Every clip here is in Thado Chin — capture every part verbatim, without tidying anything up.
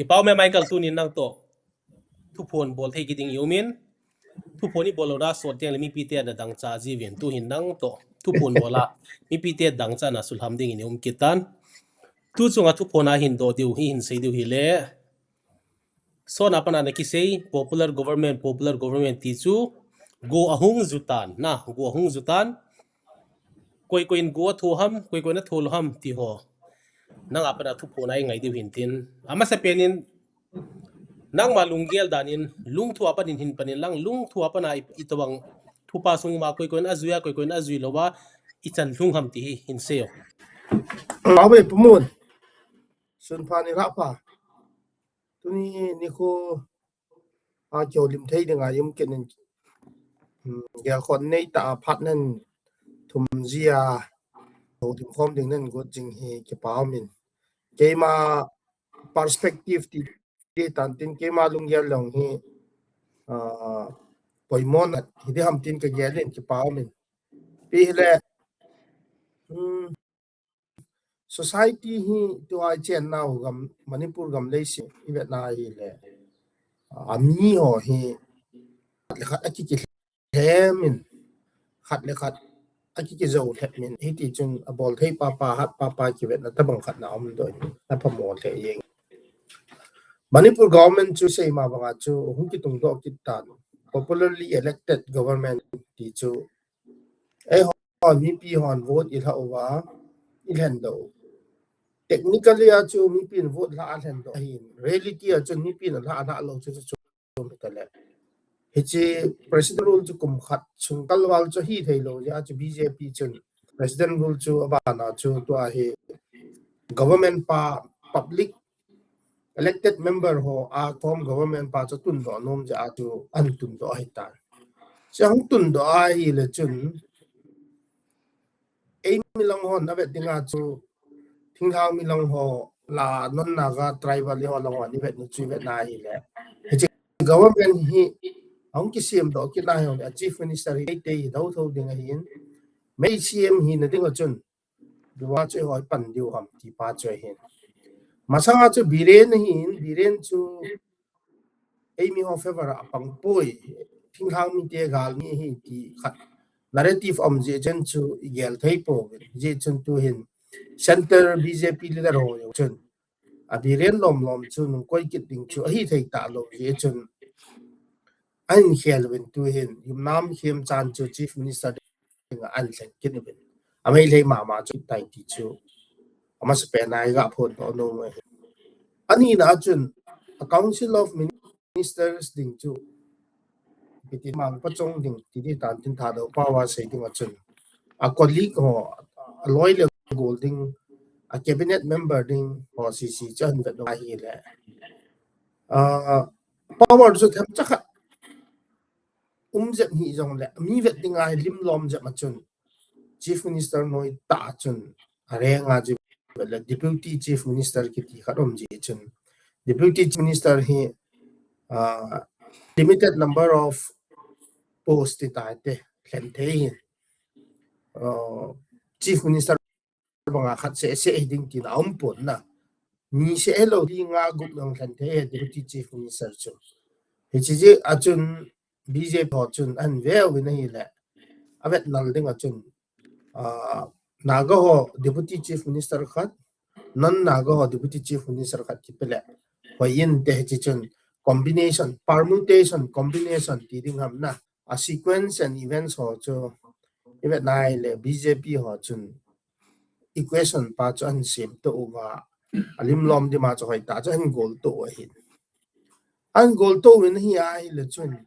Kipa ume Michael, tunin nang toh thuphon bol thei kit ding i um in. Thuphon i bol louna sot teng le mipite na dangchah jiuvin, tuhin nang toh thuphon bol a mipite dangchah na sulham dingin i um kit tan. Tu chunga thuphon a hin doh diu hi hin sei diu hile. Sot a pat a na kisei popular government, popular government ti chu go ahung ju tan, na, go ahung ju tan. Koi koi in go atho ham, koi koi in atho lou ham ti ho. Nang a pat a thuphon a i ngai diu hin tin. Amasapen in nangma lunggel dan in lungthu a pat in hin pan in lang, lungthu a pat a i, itobang thuphon sung ma koi koi in ajui a, koi koi in ajui lou a, i chan lhung ham ti hi hin sei o. Abe Pu Mun. Sun pha ni la pha. Tuni nikho a kihoulim thei dinga i um kit in, um, gelkhol nei tah a phat nei thum jia houlim khom ding nei got jing hi kipa um in. Keima perspective ti, ti tan tin keima lunggel jong hi, ah, poimo na hi di ham tin ka gel in kipa um in. Ipi hile, um, society hi tua i chen nau gam, Manipur gam leiset i vet na hile, a mi ho hi khat le khat aki kilhem in, khat le khat aki kijou lhep in, hiti chun abol thei papa, hat papa kivetna tabang khat na um doh in, na phamo thei jeng. Manipur government chu seima banga chu hung kitung doh kit tan, popularly elected government ti chu, eihon mipi hon vote i lha uva i lhen doh. Technically a chu mipi in vote lha a lhen doh ahin, reality a chun mipi in lha a lha lou chu chu chu mi ta le. Hiche president rule chu kum khat sung kal val chu hi thei lou jeh a chu B J P chun president rule chu abana chu tua hi government pa, public elected member ho a form government pa chu tun doh nom jeh a chu an tun doh ahi tan. Chu hung tun doh ahile chun, ei milong hon na vet dinga chu, thinglhang milong ho la non Naga tribal ho long hon i vet nu chu i vet na hile, hiche government hi ahung kisem doh kit na hi, a chief minister hi tei hi dou tho ding ahin, mei C M hina ding a chun, Duwa chu hoi pan diu ham ti pa chu ahin. Masanga chu Biren ahin, Biren chu eimi ho favor a pang poi, thinglhang mite gal mi ahi ti khat narrative um jeh chun chu i gel thei pouvin, jeh chun tuhin center B J P leader ho jong chun a Biren lom lom chu nung koi kit ding chu ahi thei talou jeh chun ahin khel uvin tuhin Yumnam Khemchand chu chief minister dinga ahin lheng kit uvin. Ameilhei mama chu tai ti chu amasapen a i ga phon doh nom ahi. Anina a chun a Council of Ministers ding chu, ipi ti, Mangpachong ding ti di tan tin Thadou pao a sei ding a chun, a colleague ho, a loi le gol ding, a cabinet member ding ho sese chu ahin vet nom ahile, ah, power chu themcha khat um jep hi jongle, mi vet dinga hi lim lom jep a chun, Chief Minister noi tah a chun, a reng a chu le Deputy Chief Minister kiti khat um ji chun, Deputy Chief Minister hi, ah, limited number of post ti tai te, lhen thei hi, ah, Chief Minister banga khat seh seh hi ding tina um pon na. Ni seh helou ding a gup jong lhen thei hi Deputy Chief Minister chu. Hiche jeh a chun B J P ho chun ahin ve uvin ahile, a vet nal ding a chun, ah, Naga ho Deputy Chief Minister khat, non Naga ho Deputy Chief Minister khat kipe le hoi inte, hiche chun combination, permutation, combination ti ding ham na. A sequence and events ho chu i vet na hile B J P ho chun equation pa chu ahin sem to uva, a lim lom dima chu hoi tah chu ahin gol to u ahin. Ahin gol to uvin ahi ahile chun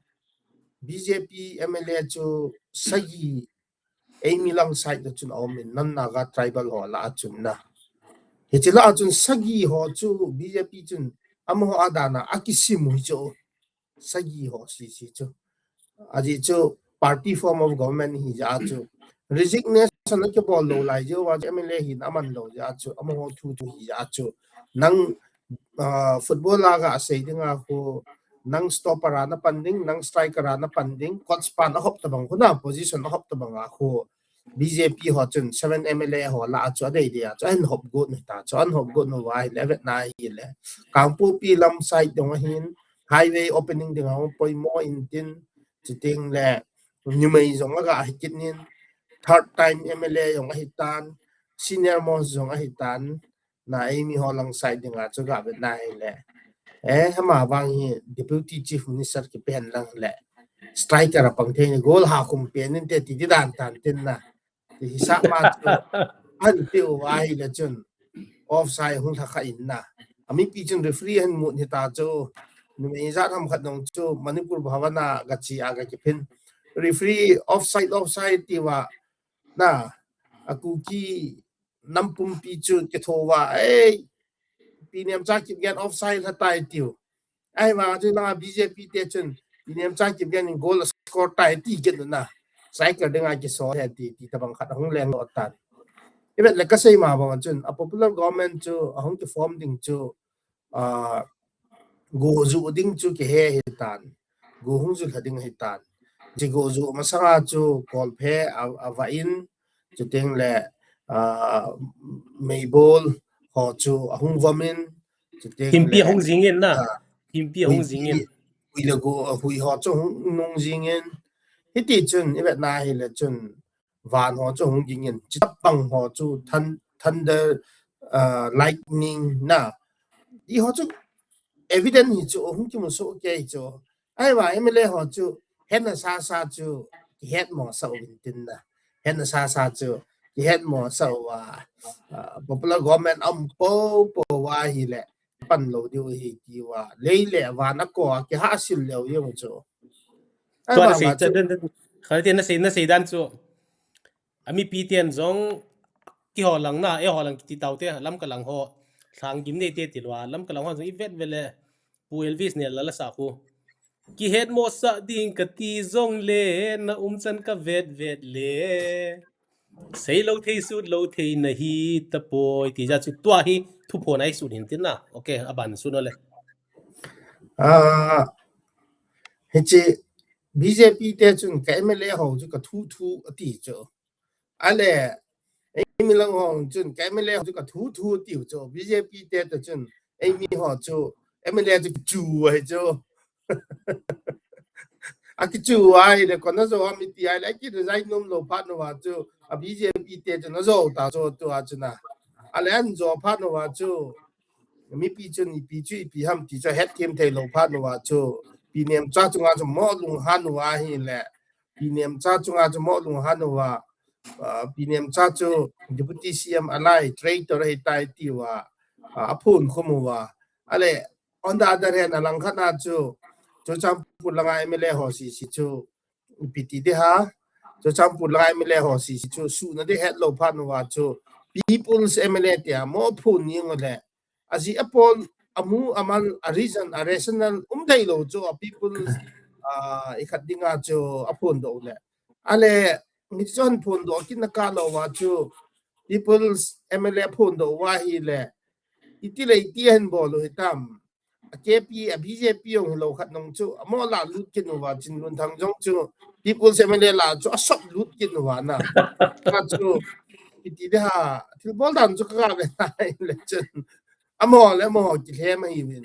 B J P M L A chu sagi eimi lang side a chun a um in, non Naga tribal ho lah a chun na. Hiche lah a chun sagi ho chu B J P chun amaho a dan a akisim u hi chu. Sagi ho sese chu. Ajeh chu party form of government hi jeh a chu, resignation akibol lou lai jeh uva chu M L A hina aman lou jeh a chu, amaho thu chu hi jeh a chu. Nang, ah, football a ga sei ding a khu, nang stopper a na pan ding, nang striker a na pan ding, coach pan ahop tabang khu na, position ahop tabang a khu, B J P ho chun seven M L A ho lah a chu adei dei a chu ahin hop got nu ta chu, ahin hop got nu va ahile avet na ahile Kangpokpi lam side dong ahin highway opening ding a hung poimo in tin, chuteng le numei jong aga hi kit nin, third time M L A jong ahi tan, senior most jong ahi tan, na eimi ho lang side ding a chu ga vet na ahile, eh, ama vang hi Deputy Chief Minister kipen lang le striker a pang thei ni, goal ha khum pen in te ti di dan tan tin na. Ti hi sa ma chu an ti u va ahile chun offside hung lha kha in na. Ami pi chun referee han mut hi ta chu. Numei jat ham khat nong chu Manipur Bhavan a ga chi a ga kiphin. Referee offside, offside ti va na. A Kuki nam pumpi chu kitho va, ei, Pi Nemcha Kipgen offside lha tai tiu. Ahivang chu langa B J P te chun Pi Nemcha Kipgen in goal a score tai ti kit na. Striker ding a kisol he ti, ti tabang khat ahung leng lo tan. I vet le ka sei ma bang chun a popular government chu ahung ki form ding chu, a, go ju ding chu kihe hi tan. Go hung ju lha ding hi tan. Chi go ju masanga chu Kolphe a, a va in, chuteng le, a, Meibol ho chu ahung vom in, chuteng Himpi le, ahung jing in na. A, Himpi ahung Huipi, jing in. Hui le go, a, Hui ho chu hung nung jing in. Hiti chun, i vet na ahile chun, van ho chu hung ging in. Chitapang ho chu thun-, thunder, a, lightning na. I ho chu evident hi chu hung kimu so ke hi chu. Ahivang M L A ho chu hetna sa sa chu kihet mo sa u in tin na. Hetna sa sa chu kihet mo sa u a, a, popular government um po po va ahile pan lo diu hi ti va. Lei le van a ko a kiha sil leu diu chu. Tua na Ahivang sei a chu dan, dan, kha ti na sei, na sei dan chu. Ami pi ten jong kiho lang na, eiho lang kiti tau te, Lamka lang ho. Lhang gim nei te ti lua, Lamka lang ho jong i vet vet le. Pu Elvis ne la la sa khu. Kihet mo sa ding ka ti jong le, na um chan ka vet vet le. Sei lo thei sut lo thei na hi ta poi, ti ja chu tua hi thu pho nai sut hin tin na. Okay, a ban sut no le. A, hichi B J P te chun ka M L A ho chu ka thu thu a ti chu. Ale, eimi lang ho chun ka M L A ho chu ka thu thu a ti chu. B J P te te chun eimi ho chu M L A chu chu ai chu. A kichu ai le kona jo ami ti ai le ki resign nom lo phat no va chu a B J P te chu na jo ta chu tu a chu na. Ale an jo phat no va chu mipi chun ipi chu ipi ham ti chu het them thei lo phat no va chu Pi Nemcha chunga chu mo lung han no va hi le Pi Nemcha chunga chu mo lung han no va, a, Pi Nemcha chu Deputy C M alai traitor hi tai ti va, a, a phun khum u va. Ale on the other hand a lang khat na chu Churachandpur langa M L A ho si si chu ipi ti de ha. Churachandpur langa M L A ho si si chu su na de het lo phat no va chu People's M L A ti a mo phun ni ngo le. A ji a pon a mu a man a reason a rational um thei lo chu a People's, a, i khat ding a chu a phun do le. Ale ni chu an phun do kin na ka lo va chu People's M L A phun do va hi le. I ti le i ti hen bol u hi tam. A K P, a B J P ong lo khat nong chu, a mo la lut kin u va Chinlunthang jong chu, People's M L A la chu, a sop lut kin u va na. Ka chu, iti de ha, thil bol dan chu ka ve na le chun. A mo le mo ki lhem hi vin.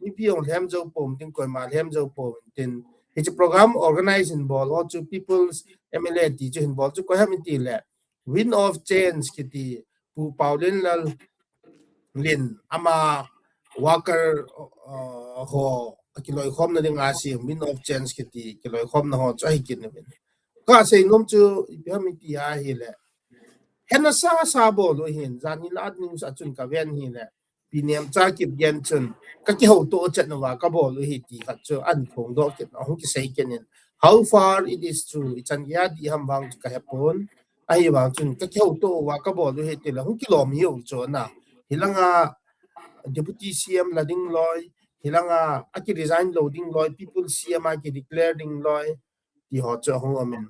Mipi ong lhem jo pom tin koima lhem jo pom tin. Hichi program organize in bol o chu People's M L A ti chu hin bol chu koi ham ti le. Wind of Change kiti Pu Paolienlal Lin ama worker, uh, ho a kiloikhomna ding a si Wind of Change kiti kiloikhomna ho chu ahi kin vin. Ka sei nom chu ipi ham iti a hi le. Hena sa sa bol u hin, jani la news a chun ka ven hi le. Pi Nemcha Kipgen chun, ka kiho to chet no va ka bol u hi ti khat chu an phong do kin, a hung kisei kin in. How far it is true, i chan ya di ham vang chu ka he pon. Ahi vang chun ka kiho to va ka bol u hi ti la hung kilom hi u chu na. Hilanga Deputy C M la ding loi, hilanga a ki resign lo ding loi, People C M a ki declare ding loi, ti ho chu ahung um in.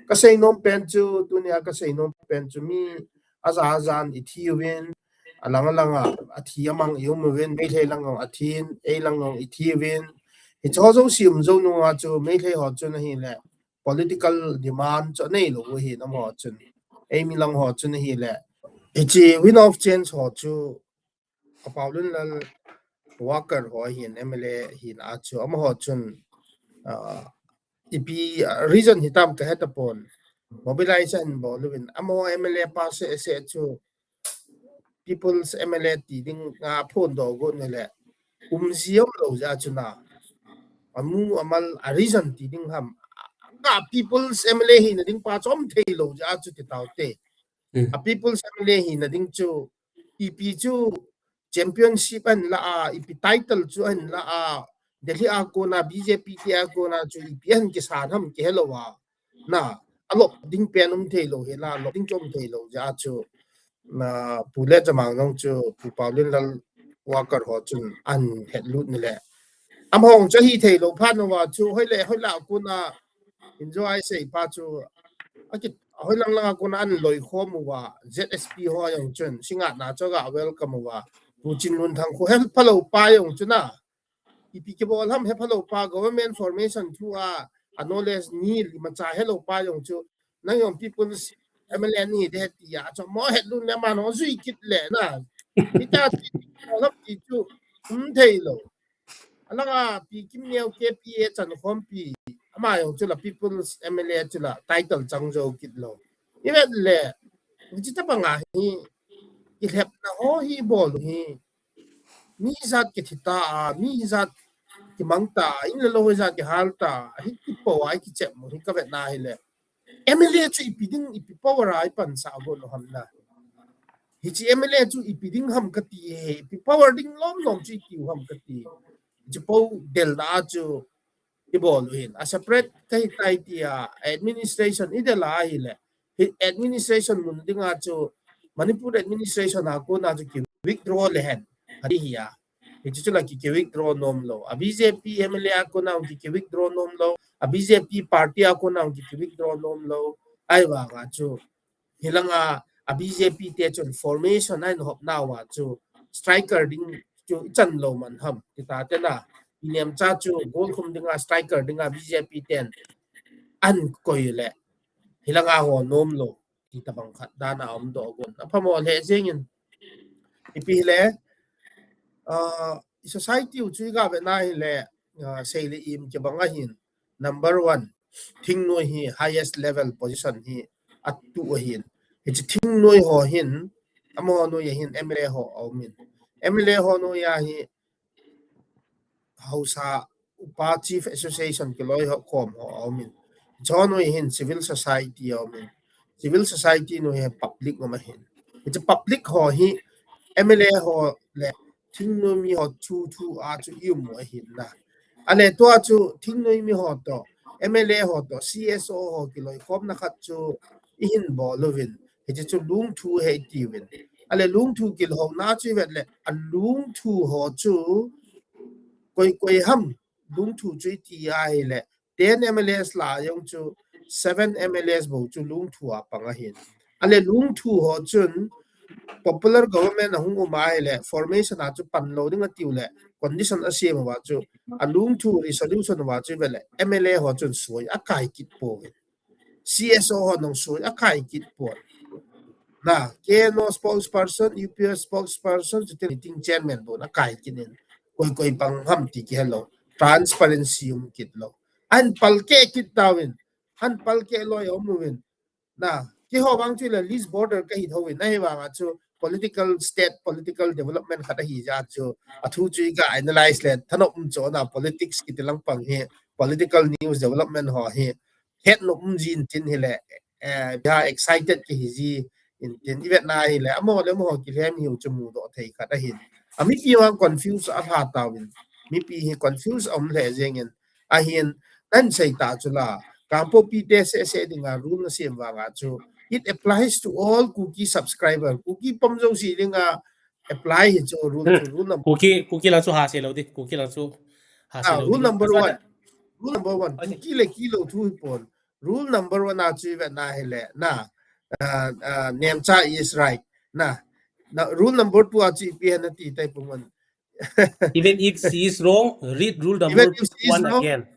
Ka sei nom pen chu, tunia ka sei nom pen chu mi a ja a jan i thi uvin, a lang a lang a, a thi a mang i um uvin, Meitei lang a thi in, ei lang a i thi uvin. Hi chu ho jo si um jo nung a chu, Meitei ho chu na hi le, political demand chu nei lo u hi na mo chun. Eimi lang ho chun ahile, hiche Wind of Change ho chu, Pu Paolunlal Walker ho hin M L A hin a chu, amaho chun, ah, ipi, ah, reason hitam kahe tapon. Mobilize ahin bol uvin, amaho M L A pa seh seh chu People's M L A ti ding a phondoh got nale, umji umlou jeh a chu na, amu amal a reason ti ding ham, ka People's M L A hina ding pa chu umthei lou jeh a chu ti taute. Hmm. A People's M L A hina ding chu, ipi chu championship ahin la a, ipi title chu ahin la a, Delhi a kona B J P te a kona chu ipi ahin kisan ham kihe lou a. Na, alop ding pen umthei lou hi la, lop ding chu umthei lou jeh a chu, na, Pu Letchamang jong chu, Pu Paolunlal Walker ho chun ahin hetlut nale, amaho chu hithei lou phat uva chu, hoile, hoila kona, injo a isei pa chu, aki, hoilang lang a kona ahin loikhom uva, Z S P ho jong chun, singa na chu aga welcome uva, Pu Chinlunthang khu hephalou pa jong chu na, ipi kibol ham hephalou pa, government formation thu a, a knowledge nil, imacha helou pa jong chu, nang jong People's M L A nahi de ti a, chu mo hetlut le man ho jui kit le na. Hita ti kibol ham ti chu, umthei lou. Alanga Pi Kimneo K P A chankhompi, ama jong chu la People's M L A chu la title chang jou kit lou. Ivet le, hiche tabang a hi, kilhepna ho hi bol u hi, mi ijat kithi ta a, mi ijat kimang ta a, in le lou ijat kihal ta a, hi kipo a, hi kichem u hi kavetna hile, M L A chu ipi ding, ipi power a ipansah got u ham na. Hiche M L A chu ipi ding ham kati hi, ipi power ding lom lom chu itiu ham kati. Hiche po delna a chu ibol u hin, a separate kahi tai tia administration idel a hile, hi administration mun dinga chu, Manipur administration a kona chu ki withdraw le hen, ati hi a. Hichu chu la ki, ki withdraw nom lou. A B J P M L A a kona ki, ki withdraw nom lou. A B J P party a kona ki, ki withdraw nom lou. Ahivanga chu, hilanga a B J P te chun formation ahin hop nauva chu, striker ding chu ichan lou man ham, ti tate na. Inemcha chu goal khum dinga striker dinga B J P ten ahin koi le, hilanga ho nom lou ti tabang khat dan a umdoh gon. Aphamo lheh jengin. Ipi hile, ah, i society u chu iga vetna hile, ah, sei le im kibang ahin. Number one, thingnoi hi highest level position hi atu ahin. Hiche thingnoi ho hin, amaho noi a hin M L A ho aumin. M L A ho noi a hi Haosa Upa Chief Association kiloi ho khom ho aumin. Hiche ho noi hin civil society aumin. Civil society noi hin public um ahin. Hiche public ho hi M L A ho le thingnoi mi ho chu thu a chu i um u ahin na. Ale tua chu thingnoi mi ho toh, M L A ho toh, C S O ho kiloikhomna khat chu ihin bol uvin. Hiche chu lungthu ahi tiuvin. Ale lungthu kilhouna chu ivet le, a lungthu ho chu koi koi ham lungthu chu iti ahile, ten M L As lah a jong chu seven M L As bou chu lungthu a pang ahin. Ale lungthu ho chun popular government ahung um ahile, formation a chu pan lou ding atiu le, condition asem uva chu, a lungthu resolution uva chu ivet le, M L A ho chun soi akai kit pouvin. C S O ho nung soi akai kit pon. Na, K N O spokesperson, U P S spokesperson, chuti meeting chairman bou akai kit in. Koi koi pang ham ti kihe lou. Transparency um kit lou. Ahin palkeh kit tauvin. Ahin palkeh loi um uvin. Na, keiho vang chu le least bother kahi thouvin. Ahivanga chu political state, political development khat ahi jeh a chu. Athu chu iga analyze le, thanop um chu na politics kiti lang pang hi. Political news development ho hi. Hetnop um jin tin hile, eh, bia excited kihi ji in tin ivet na hile, amaho le amaho kilhem hiu chu mudoh thei khat ahin. A mipi vang confuse alha tauvin. Mipi hi confuse aum lheh jengin. Ahin, nan sei ta chu la, Kangpokpi te seh seh dinga rule nasem vanga chu, it applies to all Kuki subscriber. Kuki pom jouse dinga apply hi chu rule chu, rule number Kuki, Kuki lang chu ha se lou di, Kuki lang chu ha se lou di. Ah, rule number one. Rule number one. Kuki le kilou thu hi pon. Rule number one a chu ivet na hile, na, ah, ah, Nemcha is right. Na, na, rule number two a chu ipi ham nati tai Pungwan. Even if she is wrong, read rule number one again.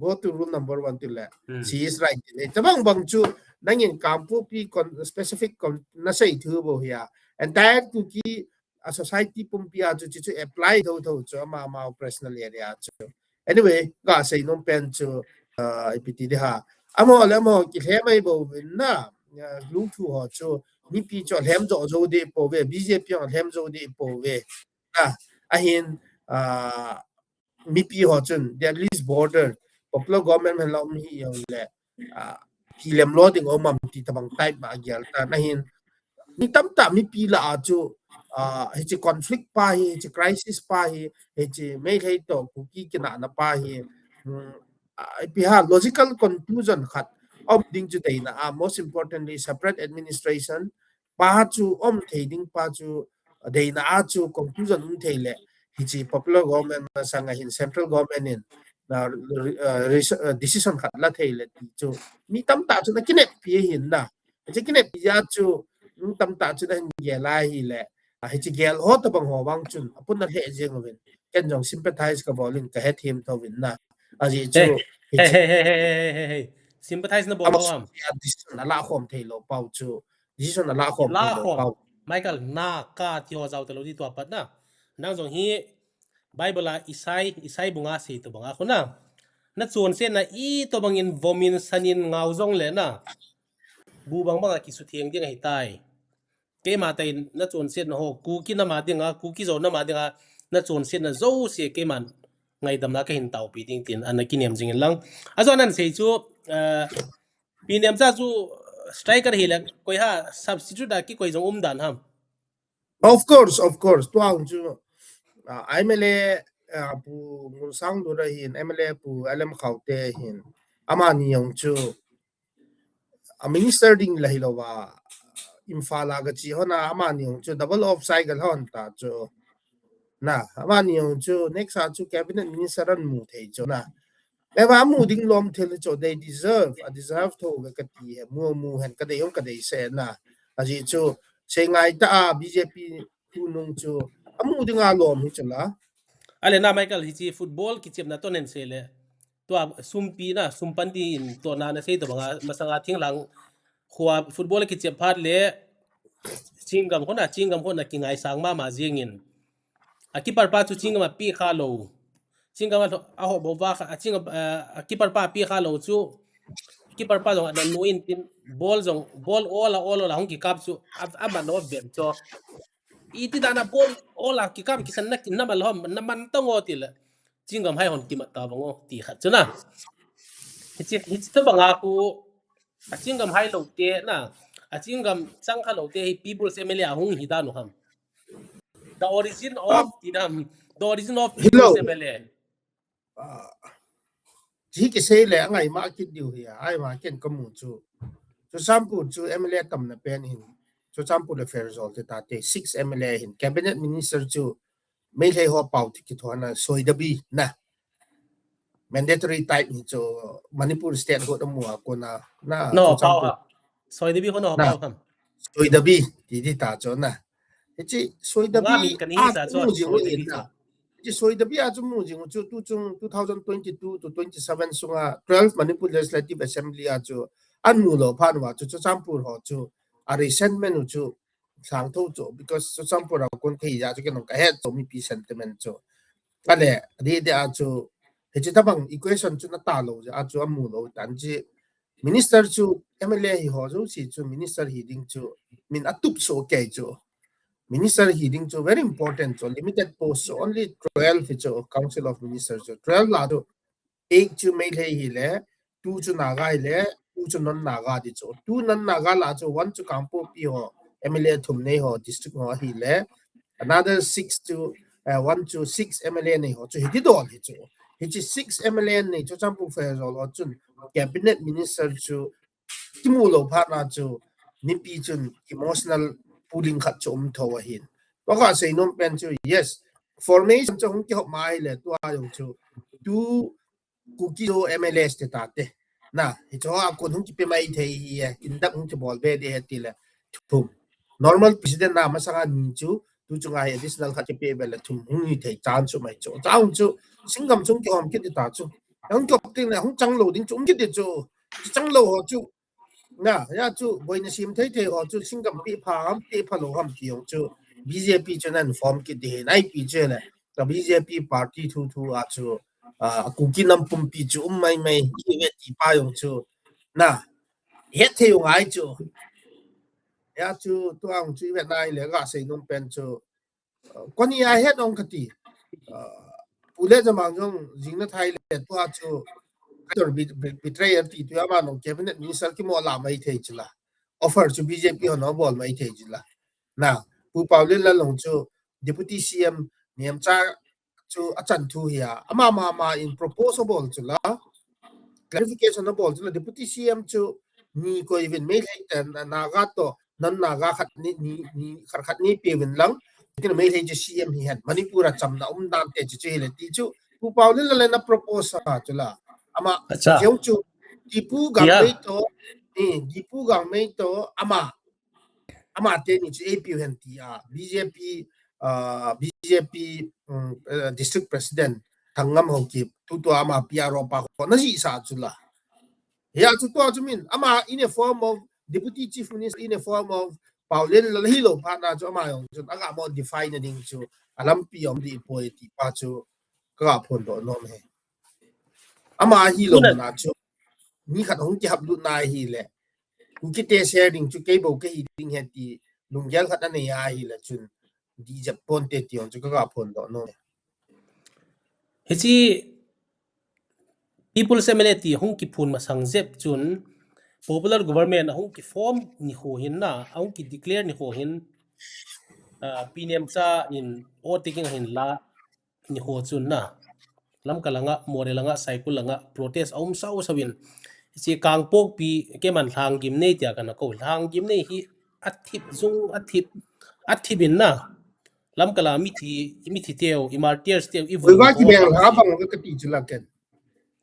Go to rule number one ti le. Hmm. She is right. Tabang bang chu Nangin Kangpokpi con-, specific con-, nasei thu bou hi a. Entire Kuki a society pumpi a chu, chu, chu apply thotho chu ama, ama personal area chu. Anyway, kasei nom pen chu, uh, ipi ti ding ham. Amaho le amaho kilhem ahi bouvin na, uh, lungthu ho chu, mipi chu alhem jo jo deh pouve, B J P alhem jo deh pouve. Na, ahin, uh, mipi ho chun, they at least bother. Popular government hen la um hi jong le, ah, kilem lou ding um am ti tabang type ma gel ta na hin. Mi tamtah mipi lah a chu, ah, hiche conflict pa hi, hiche crisis pa hi, hiche Meitei toh Kuki kinahna pa hi, hmm, ah, ipi ham logical conclusion khat um ding chu deina a, most importantly, separate administration, pa chu um thei ding pa chu deina a chu conclusion um thei le hiche popular government masang a hin central government in na, uh, res-, uh, decision khat la thei le ti chu mi tamtah chu na kineppi hin na. Hiche kineppi a chu mi tamtah chu na hin gel a hi le, ah, hiche gel ho tabang ho vang chun apun na lheh jeng uvin. Ken jong sympathize ka bol in ka hethem tho vin na. Ajeh chu Hey, hey, hey, hey, hey, hey, hey, hey. Sympathize na bol ama ho ham. Decision ala khom thei lou pau chu. Decision ala khom thei lou Lakhom. Pau. Michael, na ka ti ho jao talou di tua pat na. Nang jong hi Bible a Isai, Isai bunga sei tobang a khu na. Na chonsetna itobang in vom in san in ngau jong le na. Bu bang bang a kisutheng ding ahi tai. Keima tah in na chonsetna ho, Kuki nam a dinga, Kuki Zo nam a dinga, na chonsetna jouse keiman ngaidamna kahin taopi ding tin ana kinem jing in lang. Ajo nan sei chu, uh, Pi Nemcha chu striker hi le koi ham, substitute a kikoi jong um dan ham. Of course, of course. Tua hung chu, uh, M L A, uh, Pu Ngulsang Dura hin, M L A Pu L M Khaute hin, amani jong chu, a minister ding la hilou va, Imphal a gache hon a, amani jong chu double off cycle hon ta chu. Na, amani jong chu next a chu cabinet minister an mu thei chu na. Eva mu ding lom thil chu they deserve, a deserve tho ve kati he, mu mu hen kadei jong kadei se na. Ajeh chu sei ngai ta a B J P thu nung chu amu ding a lom hi chu la. Ale na Michael, hiche football kichepna toh nen sei le. Tua sumpi na, sum pan ding in tohna na sei tobang a, masang a Thinglhang khoa football kichep phat le Chinggam khun a, Chinggam khun a kingaisang mama jing in. A keeper pa chu Chinggam a pekha lou. Chinggam a, a ho bou va kha, a Chinggam, a, a keeper pa pekha lou chu. Keeper pa jong ana nu in tin ball jong, ball ol a, ol ol a hung kikap chu. A, a man off bem chu. Iti dan a ball ol a kikap kisan na kin na mal hom, na man tong o ti le. Chinggam hai hon kimat ta bang o ti khat chu na. Hiche, hiche tobang a khu, a Chinggam hai lou te na, a Chinggam chang kha lou te hi People's M L A a hung hi dan u ham. The origin of, ti dan, the origin of People's M L A. Ah, hi kisei le angai ma kit diu hi a, ai ma ken kamu chu. Churachandpur chu M L A tamna pen hin. Churachandpur le Pherzawl te tate, six M L A hin. Cabinet minister chu Meitei ho pau ti kithona soidabi na. Mandatory type hi chu Manipur state ho amu a kona na. No, pau ha. Soidabi ho no, pau ham. Soidabi ti di ta chu na. Hiche soidabi a chu mu jing u na. Hiche soidabi a chu mu jing u chu tu chung two thousand twenty-two to twenty-seven sunga twelve Manipur Legislative Assembly a chu an mu lou phat uva chu Churachandpur ho chu a resentment u chu sang tho chu, because Churachandpur a kon thei ja chu ken ka het chu mipi sentiment chu. Ale, di di a chu, hiche tabang equation chu na ta lou ja a chu amu lou tan chi. Minister chu M L A hi ho jouse chu minister hi ding chu min atup so kei chu. Minister hi ding chu very important chu, limited post chu, only twelve hi chu Council of Ministers chu. Twelve la chu eight chu Meitei hi le, two chu Naga hi le, two chu non Naga ti chu. Two non Naga la chu one chu Kangpokpi ho, M L A thum nei ho, district ho hi le, another six chu, uh, one chu six M L A nei ho chu hiti dol hi chu. Hiche six M L A nei chu Churachandpur Pherzawl ho chun cabinet minister chu kimu lou phat na chu mipi chun emotional pulling khat chu um tho ahin. Tua ka sei nom pen chu, yes, formation chu hung kihop mai le tua jong chu tu Kuki Zo M L As te tate. Na, hicho a kon hung kipe mai thei hi e, induct hung kibol be de he ti le thum. Normal president na masanga ni chu, tu chunga hi additional khat kipe be le thum hung ni thei chance chu mai chu. Chang chu, Chinggam chung kihom kit ta chu. Hung kihop ting le, hung chang lou ding chu, um kit chu. Chang lou ho chu, Na, hia chu boina sem thei thei ho chu singgam pe pha ham, pe pha lou ham ti jong chu B J P chu nan form kit ding ahi, ipi chu le. Ka B J P party thu thu a chu, a, Kuki nam pumpi chu um mai mai, i ve ti pa jong chu. Na, het thei u ngai chu. Hia chu tua jong chu i ve nai le ka sei nom pen chu. Koni a het ong kati. Pu Letjamang jong jing na thei le tua chu. Kaitor betrayer ti tu ama nong cabinet minister kimo la mai thei chila. Offer chu B J P hon abol mai thei chila. Na, Pu Paolienlal jong chu deputy C M nemcha chu achan thu hi a. Ama ma ma in propose abol chula. Clarification abol chula. Deputy C M chu ni koi vin Meitei te Naga to non Naga khat ni, ni, ni khat khat ni pe vin lang. Tin Meitei chu C M hi hen. Manipur a chamna um dan te chu chu hi le ti chu. Pu Paolienlal le na propose a chula. Ama jong chu Dipu Gangmei to, eh, Dipu Gangmei to ama, ama te ni chu A P U hen ti a, B J P, ah, B J P, um, eh, District President Thangngam Haokip, tu tua ama P R O pa ho na ji sa chula. Hia chu tua chu min, ama in a form of Deputy Chief Minister, in a form of Paolienlal hi lou phat na chu ama jong chu aga mo define ding chu alampi um di poi ti pa chu ka ga phondoh nom e. Ama hi lou na chu mi khat hung kihap lut na hi le. Kuki te share ding chu kei bou ka hi ding he ti lunggel khat anei a hi le chun di jep ponte ti jong chu ka ga phondoh nom e. Hichi People's M L A ti hung kiphun masang jep chun popular government ahung kiform ni ho hin na, ahung kideclare ni ho hin, ah, Pi Nemcha in o taking ahin la ni ho chun na. Lamka langa, Moreh langa, Saikul langa protest aum sau sau in. Hichi Kangpokpi keiman lhanggim nei tia kana ko. Lhanggim nei hi athip jung, athip, athip in na. Lamka la mithi, mithi teu, i martyrs teu, i vun Hoiva kibeng lha bang ve kati chu la ken.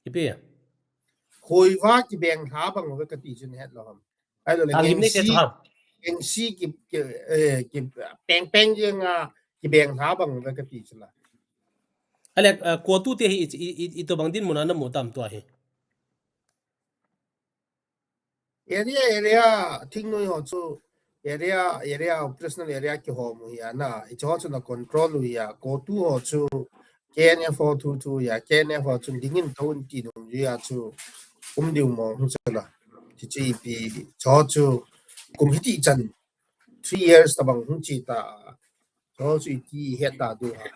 Ipi? Hoiva kibeng lha bang ve kati chu het lo ham. Ai lo le Lhanggim nei te chu ham. Gengsi ki, ki, eh, ki peng peng jeng a kibeng lha bang ve kati chu la. Ale, eh, CoTU te hi i, i, i, itobang dinmun a na mu tam tua hi. Area, area, thingnoi ho chu, area, area, operational area kihom u hi a na, hiche ho chu na control u hi a, CoTU ho chu, K N F ho thu thu hi a, K N F ho chu dingin tou in ti dong hi a chu, um diu mo hung chu la. Hiche ipi, hiche ho chu, kum hiti chan, three years tabang hung chi ta, hiche ho chu iti het ta diu ha.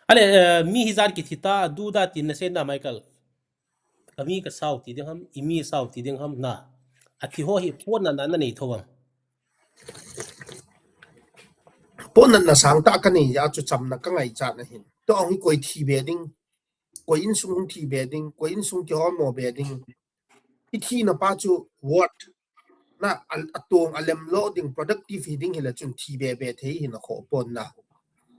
Ale, eh, mi hijat kithi ta, du da tin na sei na Michael. Ka mi ka sao ti ding ham, i mi sao ti ding ham na. Athi ho hi pon na na nei tho am. Pon na na sang ta ka nei a chu chamna ka ngaichat na hin. Tua hi koi thi be ding, koi insung thi be ding, koi insung kihol mo be ding. I thina pa chu what? Na a, atong alem lo ding productive hi ding hi le chun thi be be thei hi na kho pon na.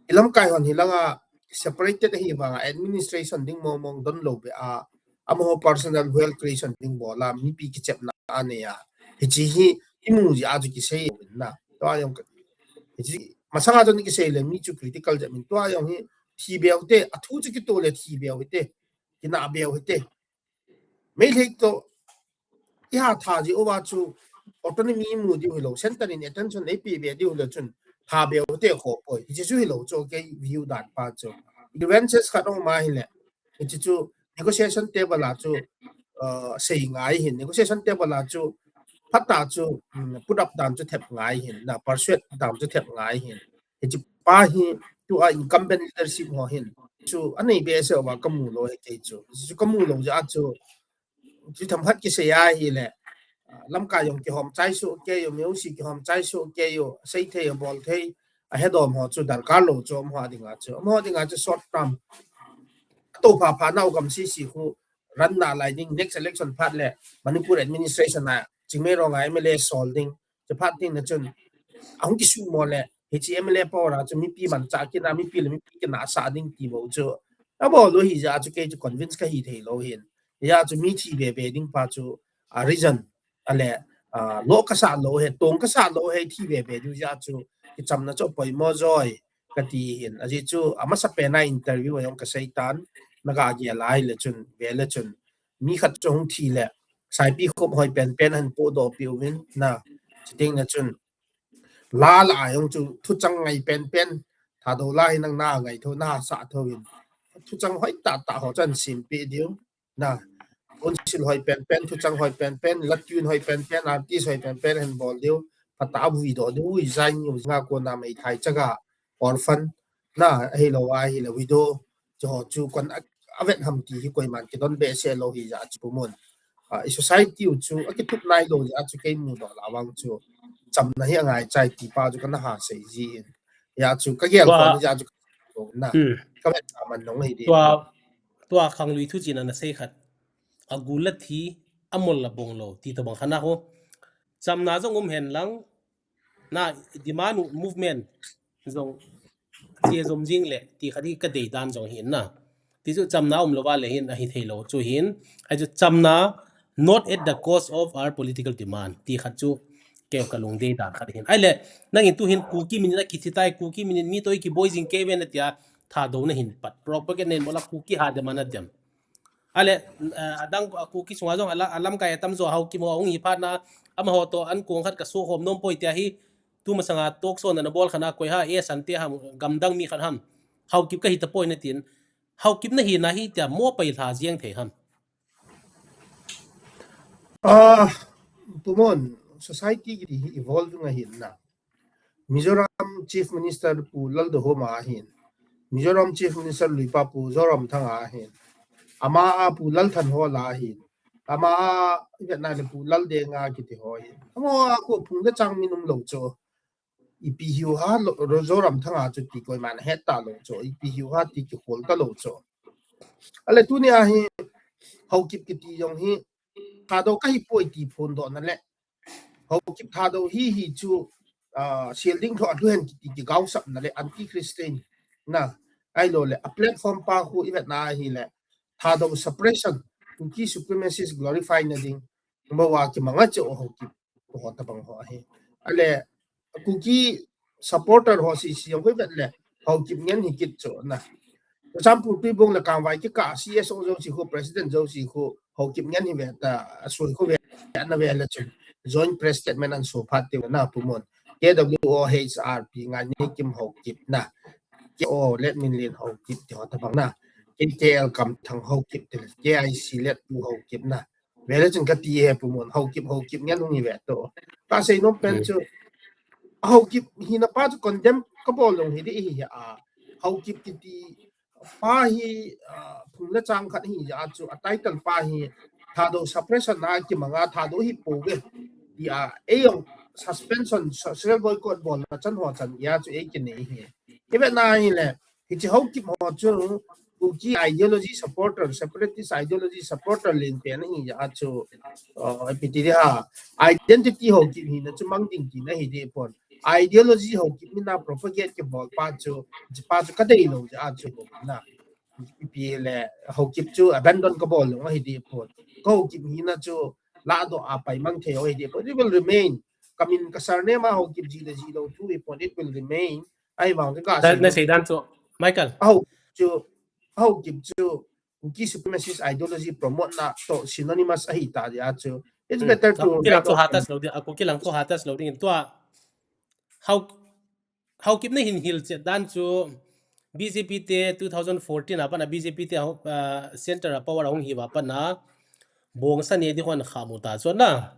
I lamkai hon hi langa separated hi vanga administration ding mong mong don lo be a, amaho personal wealth creation ding bol a, mipi kichepna a nei a. Hiche hi i mu ji a chu kisei na. Tua jong ka, hiche masanga chu ni kisei le mi chu critical jep min tua jong hi thi be u te, athu chu kito le thi be u te, kina be u te. Meitei to i ha tha ji uva chu autonomy mu diu hi lo, center in attention ei pe be diu le chun tha be u te kho poi. Hiche chu hi lo chu kei view dan pa chu. Grievances khat ong ma hi le. Hiche chu negotiation table a chu, uh, sei ngai hin. Negotiation table a chu phat ta chu, um, put up dan chu thep ngai hin. Na persuade dan chu thep ngai hin. Hiche pa hi tua incumbent leadership ho hin. Chu anei be se uva ka mu lo hi kei chu. Chu ka mu lo ja chu. Chu themkhat kisei a hi le. Lamkai jong kihom chai su kei u, music kihom chai su kei u, sei thei u, bol thei. Ahedom ho chu darkar lo chu amaho dinga chu. Amaho dinga chu short term. Ato pha pha nau gam sisi khu run na lai ding next election phat le Manipur administration a Chingmeirong a M L A sol ding. Chu phat ding na chun. Ahung kisu mo le, hiche M L A power a chu mipi manchah kina, mipi le mipi kina sa ding ti bou chu. Abol u hi ja chu kei chu convince ka hi thei lo hin. Ja chu mi thi be be ding pa chu a reason. Ale, ah, lo ka sa lo he, tong ka sa lo he thi be be diu ja chu. Kichamna chu poimo joi ka ti hin. Ajeh chu, amasa pen a interview a jong ka sei tan, na ga gel a hi le chun, ve le chun. Mi khat chu hung thi le, Saipi khop hoi penpen ahin podoh peh uvin na. Chuteng le chun la la a jong chu thuchang ngai penpen, Thadou la hi nang na ngai tho, na sa tho in. Thuchang hoi tah tah ho chu ahin sempeh diu. Na, council hoi penpen, thuchang hoi penpen, latun hoi penpen, artist hoi penpen ahin bol diu. Phatah a vui doh diu, vui jai niu jing a kona meithai chaga, orphan, na, ahilou ahile widow, chuho chu kon a, avet ham ti hi koiman kidon behseh lou hijeh a chu Pu Mon. Ah, i society u chu akitup nailou jeh a chu kei mudoh lah vang chu chamna hi angai chai ti pa chu kana ha sei ji in. Hijeh a chu kagel khom hijeh a chu na. Hmm. Kavet a man nong hi di. Tua, tua khanglui thu china nasei khat. Agul la thi, amol la bong lou, ti tobang khat na ho. Chamna jong um hen lang, na demand movement jong che jom jing le, ti khat hi kadei dan jong hin na. Ti chu chamna umlou va le hin ahi thei lou chu hin. Ahi chu chamna not at the cost of our political demand. Ti khat chu kei kalung dei dan khat hin. Ahile, nangin tu hin Kuki minin akithi tai, Kuki minin mi toh kiboi jing kei ve natia, Thadou nahin pat. Propaganda nahin bol a Kuki ha dem ana dem. Ahile, eh, adang, a Kuki sunga jong ala, alamkai atamjo Haokip ho ahung hi phat na, amaho toh ankong khat kaso khom nom poi tia hi, tu masanga talk show na nabol khat na koi ham, eh, Sante ham, gamdang mi khat ham. Haokip kahi tapoi natin. Haokip nahina hi tia mo pai lha jeng thei ham. Ah, Pu Mon, society kiti hi evolving ahin na. Mizoram Chief Minister Pu Lalduhoma ahin. Mizoram Chief Minister Luipa Pu Zoramthanga ahin. Ama a Pu Lalthanhola ahin. Ama a, i vet na le Pu Laldenga kiti ho ahin. Ama a khu phung le chang min umlou chu. Ipi hiu ham lo, ro Zoramthanga chu ti koiman het talou chu. Ipi hiu ham ti kihol talou chu. Ahile tuni a hi Haokip kiti jong hi Thadou kahi poi ti phondohna le Haokip Thadou hi hi chu, ah, sel ding tho a lhu hen kiti kigaosapna le anti-Christian na. Ahilou le, a platform pa khu i vet na ahile, Thadou suppression, Kuki supremacist glorify na ding, mo a kimanga chu Haokip ho tabang ho ahi. Ahile, Kuki supporter ho sese jong khu i vet le, Haokip ngen hi kit chu na. Churachandpur Tuibong le Kangvai kikah C S O jouse khu, president jouse khu, Haokip ngen hi ve ta, asoi khu ve, ana ve le chun. Joint press statement ahin so phat te na Pu Mon. K W O H R P Ngainikim Haokip na. K O Letminlen Haokip ti ho tabang na. K K L Kamthang Haokip ti le, K I C Letpu Haokip na. Ve le chun kati e Pu Mon, Haokip, Haokip ngen hung hi ve to. Kasei nom pen chu, Haokip hina pa chu condemn kabol lou hi di hi a. Haokip kiti pa hi, ah, phung le chang khat hijeh a chu, a title pa hi Thadou suppression a kimanga Thadou hi pouve. Tia, ei jong suspension, social boycott bolna chan ho chan a chu ei kinei hi. I vet na ahile, hiche Haokip ho chu, Kuki ideology supporter, separatist ideology supporter lentah ahijeh a chu, ah, ipi ti di ham, identity Haokip hina chu mang ding tina hi di pon. Ideology Haokip mina propagate kibol pa chu, pa chu kadei lou jeh a chu na. Ipi le Haokip chu abandon kabol lou ahi di pon. Ka Haokip hina chu ladoh a paimang thei ahi di pon. It will remain. Kamin ka surname a Haokip ji le ji lou thu hi pon. It will remain. Ahivang ka na, sei na sei dan chu, Michael. Haokip chu, Haokip chu Kuki supremacist ideology promote na toh synonymous ahi ta jeh a chu. It's better to Kuki lang chu ha touch lou ding, a Kuki lang chu ha touch lou ding tua. Hao, Haokip nahin hilchet dan chu B J P te two thousand fourteen a pat na B J P te, ah, center a power ahung hi va pat na Bongsa ne di hon khamu ta chu na.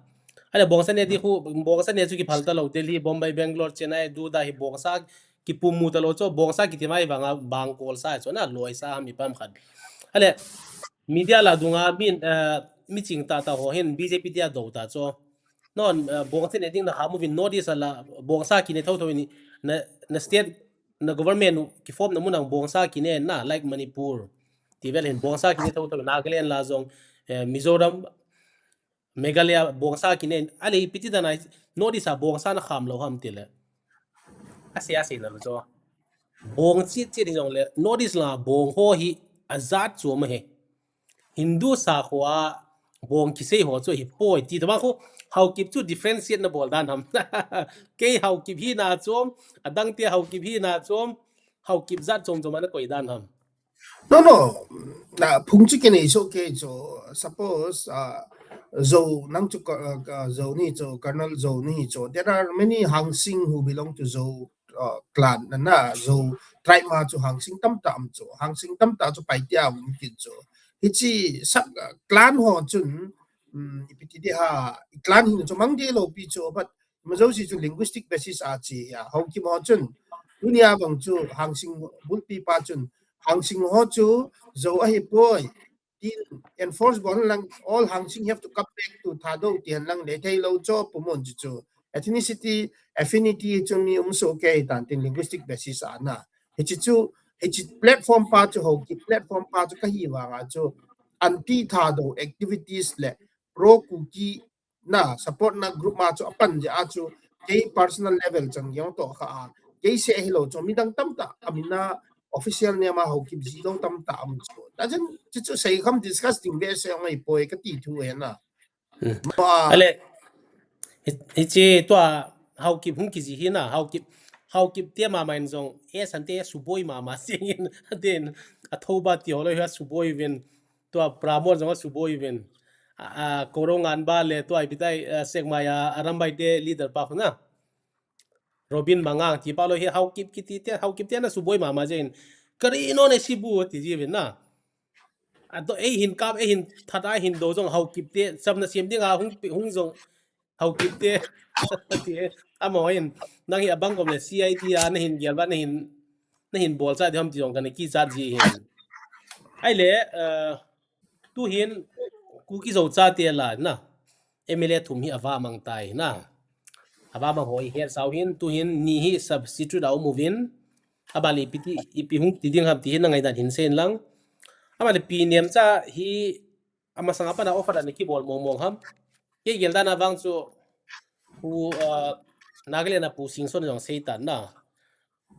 Ahile Bongsa ne di khu, Bongsa ne chu kiphal talou, Delhi, Bombay, Bangalore, Chennai, Duda hi Bongsa kipum mu talou chu, Bongsa kiti mai vanga bang kol sa chu na, loi sa ham ipi ham khat. Ahile media la dunga min, eh, mi ching tah tah ho hin B J P te a dou ta chu. Non, eh, Bongsa ne ding na khamu vin North East a la, Bongsa kine thotho in na, na state, na government u kiform na mun a Bongsa kine na, like Manipur. Ti vel hin Bongsa kine thotho, Nagaland la jong, eh, Mizoram, Meghalaya Bongsa kine, ahile ipi ti dan a North East a Bongsa na kham lou ham ti le. Asei, asei na lou chu. Bong chit chit hi jong le, North East la Bong ho hi ajat chu ma he. Hindu sakho a Bong kisei ho chu hi poi ti tobang khu, Haokip chu differentiate na bol dan ham. Kei Haokip hina chu, adang te Haokip hina chu, Haokip jat chom chom ana koi dan ham. No, no. Na, phung chu kinei soh kei chu, suppose, ah, Zo nang chu ka, ka, Zo ni chu, Colonel Zo ni chu. There are many Hangsing who belong to Zo uh, clan na na Zo tribe ma chu Hangsing tamtah um chu. Hangsing tamtah chu Paite a um kit chu. Hichi sak uh, clan ho chun um, ipi ti di ha clan hin chu mang di lo pi chu, but ma Zo si chu linguistic basis a chi ya. Haokim ho chun tunia bang chu Hangsing bulpi pa chun Hangsing ho chu Zo ahi poi. Tin enforce bol lang all Hangsing have to come back to Thadou ti hen lang le thei lo cho pumon chu chu. Ethnicity, affinity chu mi um so ke tan tin linguistic basis a na. Hichi chu, hichi platform pa chu Haokip platform pa chu ka hi vang a chu anti Thadou activities le pro Kuki na support na group ma chu apan je a chu kei personal level chang yong to kha a kei se hi lo chu midang tamtah amina official name a Haokip ji lo tamtah um chu. Ta chen chu chu sei kham discuss ding ve se ngai poi ka ti thu he na. Hmm. Ma Ale, hi, hichi tua Haokip hung kiji hi na, Haokip, Haokip te mama in jong, e san te suboi mama singin, den, a thoba ti ho lo hi a suboi vin, tua Pramon jong a suboi vin, a, a, Korongan ba le, tua ipi tai, a, Sekmai a, Arambai te leader pa khu na. Robin Mangang ti pa lo hi Haokip kiti te, Haokip te na suboi mama jin. Kari no ne sibu ti ji vin na. A to ei hin kap, ei hin that a hin do jong Haokip te, samna siam ding a hung, hung jong Haokip te. Ti e, amo hin, nang hi abang kom le C I D a na hin gel ba na hin, na hin bol cha di ham ti jong ka na ki cha ji hin. Ai le, eh, tu hin, Kuki Zo cha te la na. M L A thum hi ava mang tai na. Ava mang hoi her sau hin, tu hin, ni hi substitute a um uvin. Aba le ipi ti, ipi hung ti ding ham ti hin na ngai dan hin sen lang. Aba le pi nem cha hi, ama sang apa na offer na ki bol mong mong ham. Ke gel dan a vang chu, pu, uh, Nagaland a pu Singson jong sei tan na.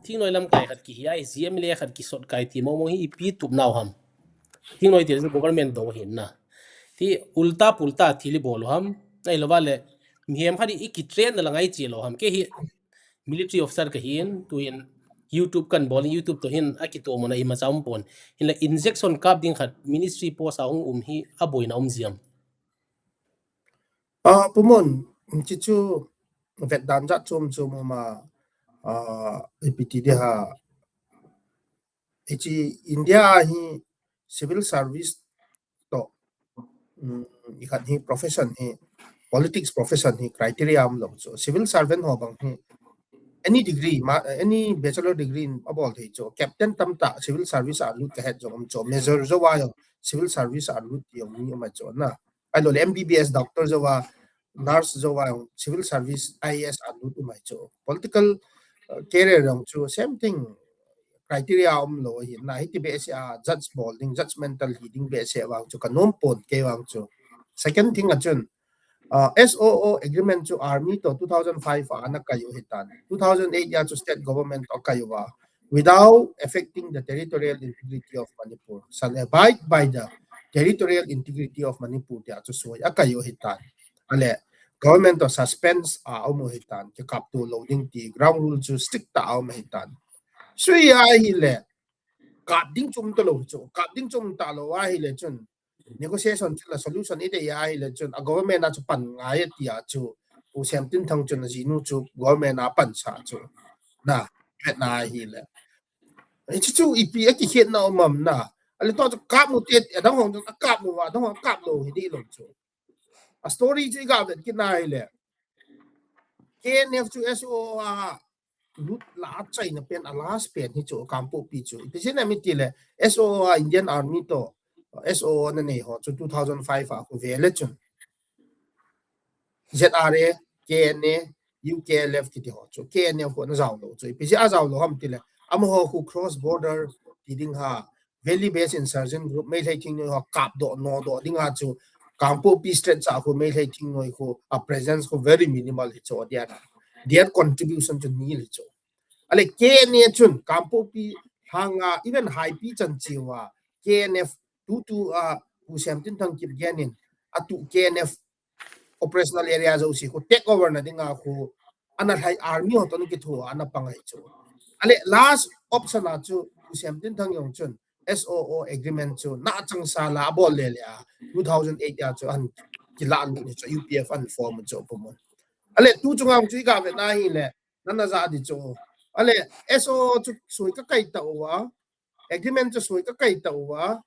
Thingnoi lamkai khat kihi a, G M L A khat kisot kai ti mong mong hi ipi tup nau ham. Thingnoi ti chu government do hin na. Ti ulta pulta thil i bol u ham. Nai lo va le, mihem khat i kitrain na la ngai chi lo ham. Ke hi military officer ka hin, tu hin YouTube kan bol, YouTube to hin a kito mo na ima cha um pon. Hin la injection kap ding khat ministry post a hung um hi a boina um jiam. Ah, pumon, chi chu vet dan jat chom chom ma, ah, ipi ti di ha. Hichi India hi civil service to, um, i khat hi profession hi, politics profession hi criteria um lo chu. Civil servant ho bang hi, any degree, ma, any bachelor degree a bol thei chu. Captain tamtah civil service a lut ka het jong um chu. Major jo wa jong civil service a lut ti jong mi um a chu na. Ai lo le M B B S doctor jo wa, nurse jo wa, civil service I A S a lut um ai chu. Political, uh, career jong chu same thing, criteria um lo hi na, hiti be se a judge bol ding, judgmental hi ding be se vang chu ka nom pon ke vang chu. Second thing a chun, uh, S O O agreement chu army to two thousand five a na kai u hi tan. Two thousand eight ya chu state government to kai u va. Without affecting the territorial integrity of Manipur. Shall abide by the territorial integrity of Manipur, tia chu soi a kai u hi tan. Ale, government to suspense a um u hi tan. Ki kap tu lo ding ti ground rule chu strict ta a um hi tan. Sui a hi le, kap ding chum ta lo chu, kap ding chum ta lo a hi le chun. Negotiation chu la solution i dei a hi le chun, a government a chu pan ngai a tia chu, Pu Semtinthang chun a jinu chu government a pan sa chu. Na, vet na hi le. Hichi chu ipi a kikhet na um am na. Ale to chu kap mu te, a dang hong chu a kap mu va, a dang hong kap lo hi di lo chu. A story chu i ga vet kit na hi le. K N F chu S O O a lut la a chaina pen a last pen hi chu Kangpokpi chu. Ipi jeh a mi ti le S O O a Indian Army to S O O na nei ho chu two thousand five a khu ve le chun. Z R A, K N A, U K L F kiti ho chu. K N F ho na jao lo chu. Ipi jeh a jao lo ham ti le. Amaho khu cross border ti ding ha. Valley based insurgent group Meitei thingnoi ho kap doh no doh ding a chu. Kangpokpi Strait cha khu Meitei thingnoi khu a presence khu very minimal hi chu dia. Their contribution chu nil hi chu. Ale K N A chun Kangpokpi hanga even Haipi chan chiwa K N F tu tu a Pu Semtinthang Kipgen in a tu K N F operational area jouse khu take over na ding a khu ana lhai army ho to ni kithu ana pang ai chu. Ale last option a chu Pu Semtinthang jong chun S O O agreement chu na chang sa la a bol le le a two thousand eight ya chu an kilah lut ni chu U P F an form chu pumun. Ale tu chunga chu i ga ve na hi le, nana ja di chu. Ale S O chu sui ka kai ta uva, agreement chu sui ka kai ta uva,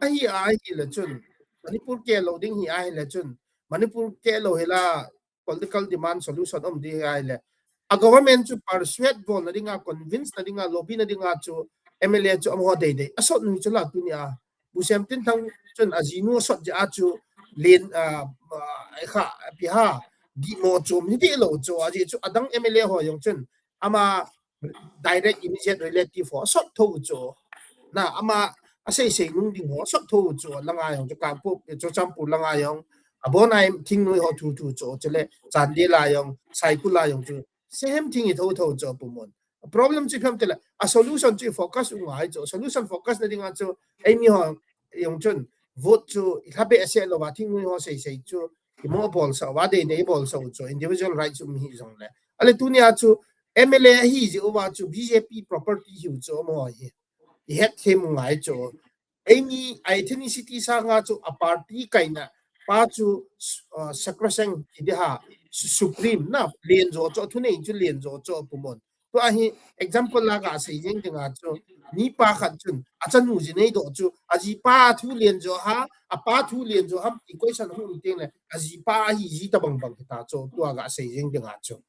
ahi a ahi le chun, Manipur ke lo ding hi ahi le chun, Manipur ke lo hi la political demand solution um di ahi le. A government chu persuade bol na dinga, convince na dinga, lobby na dinga chu M L A chu amaho dei dei. A sot nu chu la tu ni a. Bu Sem Tin Thang chun a jinu sot ja chu lin, ah, ah, kha, pi ha, di mo chu mi ti lo chu a ji chu adang M L A ho jong chun ama direct immediate relative ho sot tho chu. Na ama a sei sei nung ding ho sot tho chu langa jong chu Kangpokpi chu Churachandpur langa jong a bon ai thing nui ho thu thu chu chu le Chandel a jong Saikul a jong chu same thing i tho tho chu pumun. Problem chu pham te le a solution chu focus u ngai chu. Solution focus na dinga chu eimi ho jong chun vote chu i tha be ase lo wa thing nui ho sei sei chu i mo bol sa wa dei dei bol sa u chu individual rights um hi jong le. Ale tu ni a chu M L A hi ji u wa chu B J P property hi u chu mo hi. I het them u ngai chu. Eimi ethnicity sanga chu a party kaina pa chu, uh, sacrosanct ki di ha, su-, supreme na lien jo chu, thu nei chu lien jo chu pumun. Tu ahi example la ga sei jeng dinga chu, mi pa khat chun a chanu ji nei do chu, a ji pa thu lien jo ha, a pa thu lien jo ham ti question hung teng le, a ji pa hi ji ta bang bang ta chu, tu a ga sei jeng dinga chu.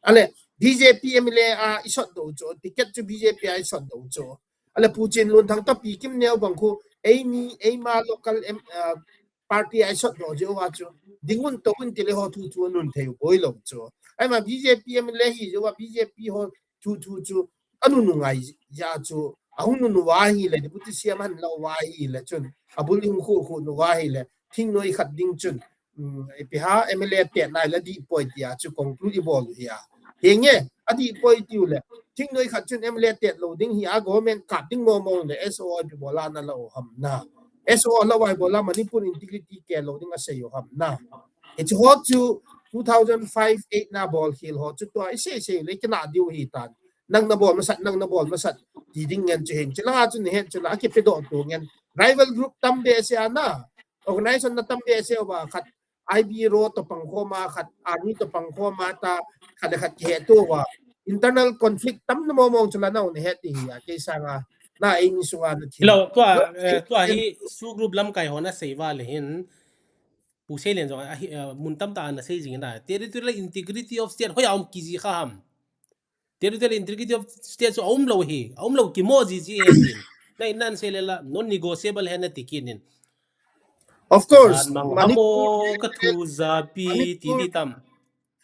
Ale, B J P M L A a i sot do chu, ticket chu B J P a i sot do chu. Ale, Pu Chinlun Thang ta Pi Kimneo bang khu, eimi, eima local M-, ah, party a i sot do je wa chu. Ding un to un ti le ho thu thu nun thei u boi lo chu. Ai ma B J P M L A hi je wa B J P ho thu thu chu. A nu nu ngai ja chu. A hung nu nu wa hi le, deputy C M han lo wa hi le chun. A bul hung khu khu nu wa hi le. Thing noi khat ding chun. Um, ipi ha M L A te nai la di poi ti a chu conclude i bol u hi a. Hi nge, a di poi ti u le. Thing noi khat chun M L A te lo ding hi a government kap ding mo mo le S O ipi bol a na lo ham na. S O lo wai bol a Manipur integrity ke lo ding a sei u ham na. Hichi ho chu two thousand five eight na bol khel ho chu tua i sei sei le kina diu hi tan. Nang na bol masat, nang na bol masat. Ti ding ngen chu hin. Chu langa chu ni het chu la, a kipe do tu ngen. Rival group tam be se a na. Organization na tam be se wa khat I B ro to pang khoma khat, army to pang khoma ta, khat le khat ki he to wa. Internal conflict tam na mo mong chu la na un he ti hi a, kei sanga, na ei ni sunga na thi. Hello, tua, eh, tua hi su group lam kai ho na sei va le hin, Pu Seilian jong, a hi, eh, mun tam ta na sei jing na. Territorial integrity of state, hoi a um ki ji kha ham. Territorial integrity of state chu a um lo hi, a um lo ki mo ji ji he hin. Na in nan sei le la, non-negotiable he na ti kin in. Of course, Manipur mo ka thu za pi ti Manipur ti tam.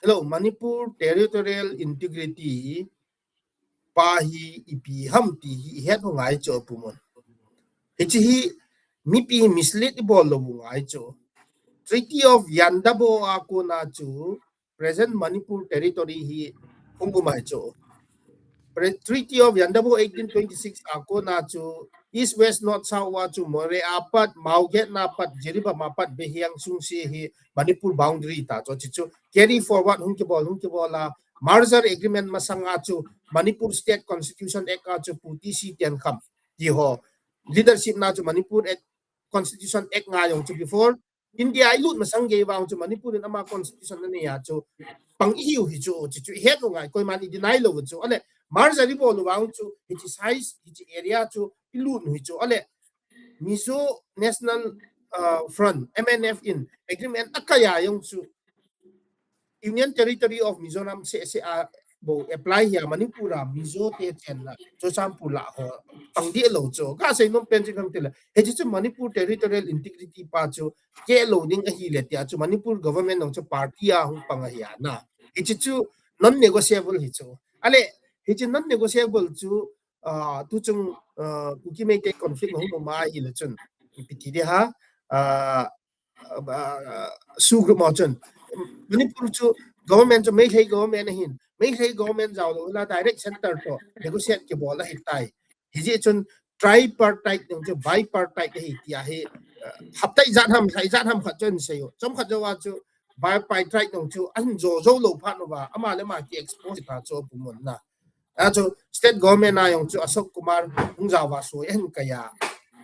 Hello, Manipur territorial integrity pa hi ipi ham ti hi i het u ngai chu pumun. Hichi hi mipi mislead i bol lo u ngai chu. Treaty of Yandabo a kona chu present Manipur territory hi hung um ai chu. Pre-, Treaty of Yandabo eighteen twenty-six a kona chu East, West, North, South wa chu Moreh a pat, Mawghet na pat, Jiribam a pat, Behiang sung si hi Manipur boundary ta chu, chi chu carry forward hung kibol, hung kibol a, merger agreement masanga chu Manipur State Constitution Act a chu Pu T C Tienkham ti ho leadership na chu Manipur Act, Constitution Act nga jong chu before India i lut masang gei vang chu Manipur in ama constitution na nei a chu pang i hiu hi chu, chi chu i het u ngai, koiman i deny lo chu. Ale, merger i bol u vang chu, hichi size, hichi area chu i lut u hi chu. Ale, Mizo National, uh, Front, M N F in agreement a kai a jong chu Union Territory of Mizoram se, se a bo apply hi a Manipur a Mizo te chen la, Churachandpur la ho, pang di lo chu. Ka sei nom pen chi kam ti le. Hichi chu Manipur territorial integrity pa chu ke lo ding ahi le tia chu Manipur government nong chu party a hung pang ahi a na. Hichi chu non-negotiable hi chu. Ale, hichi non-negotiable chu, ah, tu chung, ah, Kuki Meitei conflict hung ma hi le chun. Ipi ti de ha, ah, ah, su group mo chun. Manipur chu government chu Meitei government ahin. Meitei government jao lo la direct center to negotiate kibol ahi tai. Hiji chun tripartite nong chu bipartite ahi tia hi, ah, haptai jat ham, sai jat ham khat chun sei u. Chom khat jo wa chu bipartite nong chu an jo jo lo phat no wa. Ama le ama ki expose ta chu pumun na. A chu state government a jong chu Ashok Kumar hung jao va soi ahin kai a.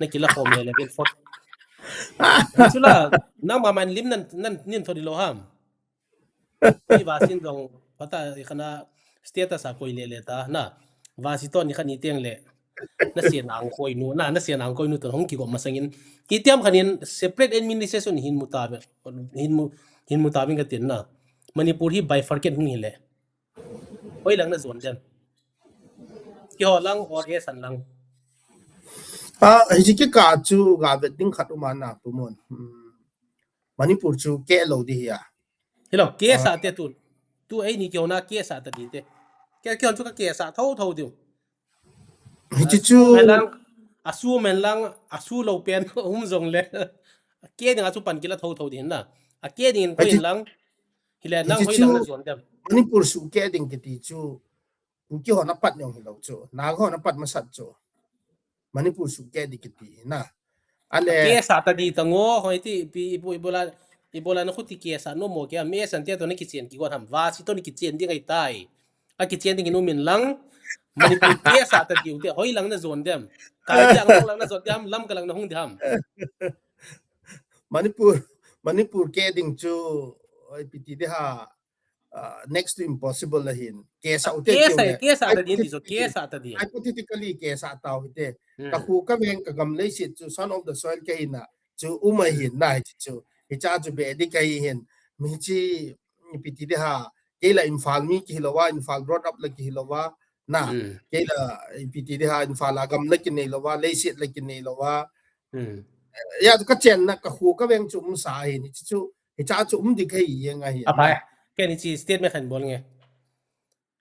Na kila khom le le bil phot. Chula, nangma man lim nan, nan nin thodi lo ham. Ni vaccine dong, pata i khana status a koi le le ta, na. Vaccine to ni khan i teng le. Na sian ang koi nu, na, na sian ang koi nu to hong kigom masangin. Itiam khanin separate administration hin mu ta be, hin mu, hin mu ta bing ka tin na. Manipur hi bifurcate hung hi le. Hoi lang na zon dem. Kiho lang or ASEAN lang. Ah, hiji kika chu ga vet ding khat um ana, Pu Mon. Hmm. Manipur chu ke lo di hi a. Hello, ke Ah. sa te tu. Tu ei ni kiho na ke sa ta di te. Ke kiho chu ka ke sa tho tho diu. Hiji chu Asu men lang, asu men lang, asu lo pen um zong le. Ke ding a chu pan kila tho tho di na. A ke ding in Hiji koi lang. Hile nang Hiji hoi chu lang na zon dem. Manipur su ke ding kiti chu. Kuki ho na pat nyong hi lo chu. Naga ho na pat masat chu. Manipur su ke di kiti na. Ale Ke sa ta di ta ngo, hoi ti, pi, ibu, ibola, ibola na khuti ke sa no mo ke, me san te to na kichen ki go tham, vaccine to na kichen ding ai tai. A kichen ding in um in lang, Manipur ke sa ta di u te, hoi lang na zon dem. Ka lang lang na zon dem, lam ka lang na hung di ham. Manipur, Manipur ke ding chu, oi, piti de ha, uh, next to impossible la hin. Ke sa u te Ke tiu sa, le. ke sa ta di, Hypothet-, ti so, ke sa ta di. Hypothetically, ke sa ta u te. Hmm. Ka khu ka veng ka gam lei sit chu, son of the soil ka hin na. Chu um a hin na hi chu. Hi cha chu be di ka hi hin. Mi chi, piti de ha. Ke la Imphal mi ki hi lo wa, Imphal brought up la ki hi lo wa. Na, Hmm. ke la, piti de ha, Imphal a gam la ki nei lo wa, lei sit la ki nei lo wa. Hmm. Ya, ka chen na, ka khu ka veng chu um sa hin. Hi chu, hi cha chu um di ka hi yang a hi. Apai, ke ni chi statement khan bol nge.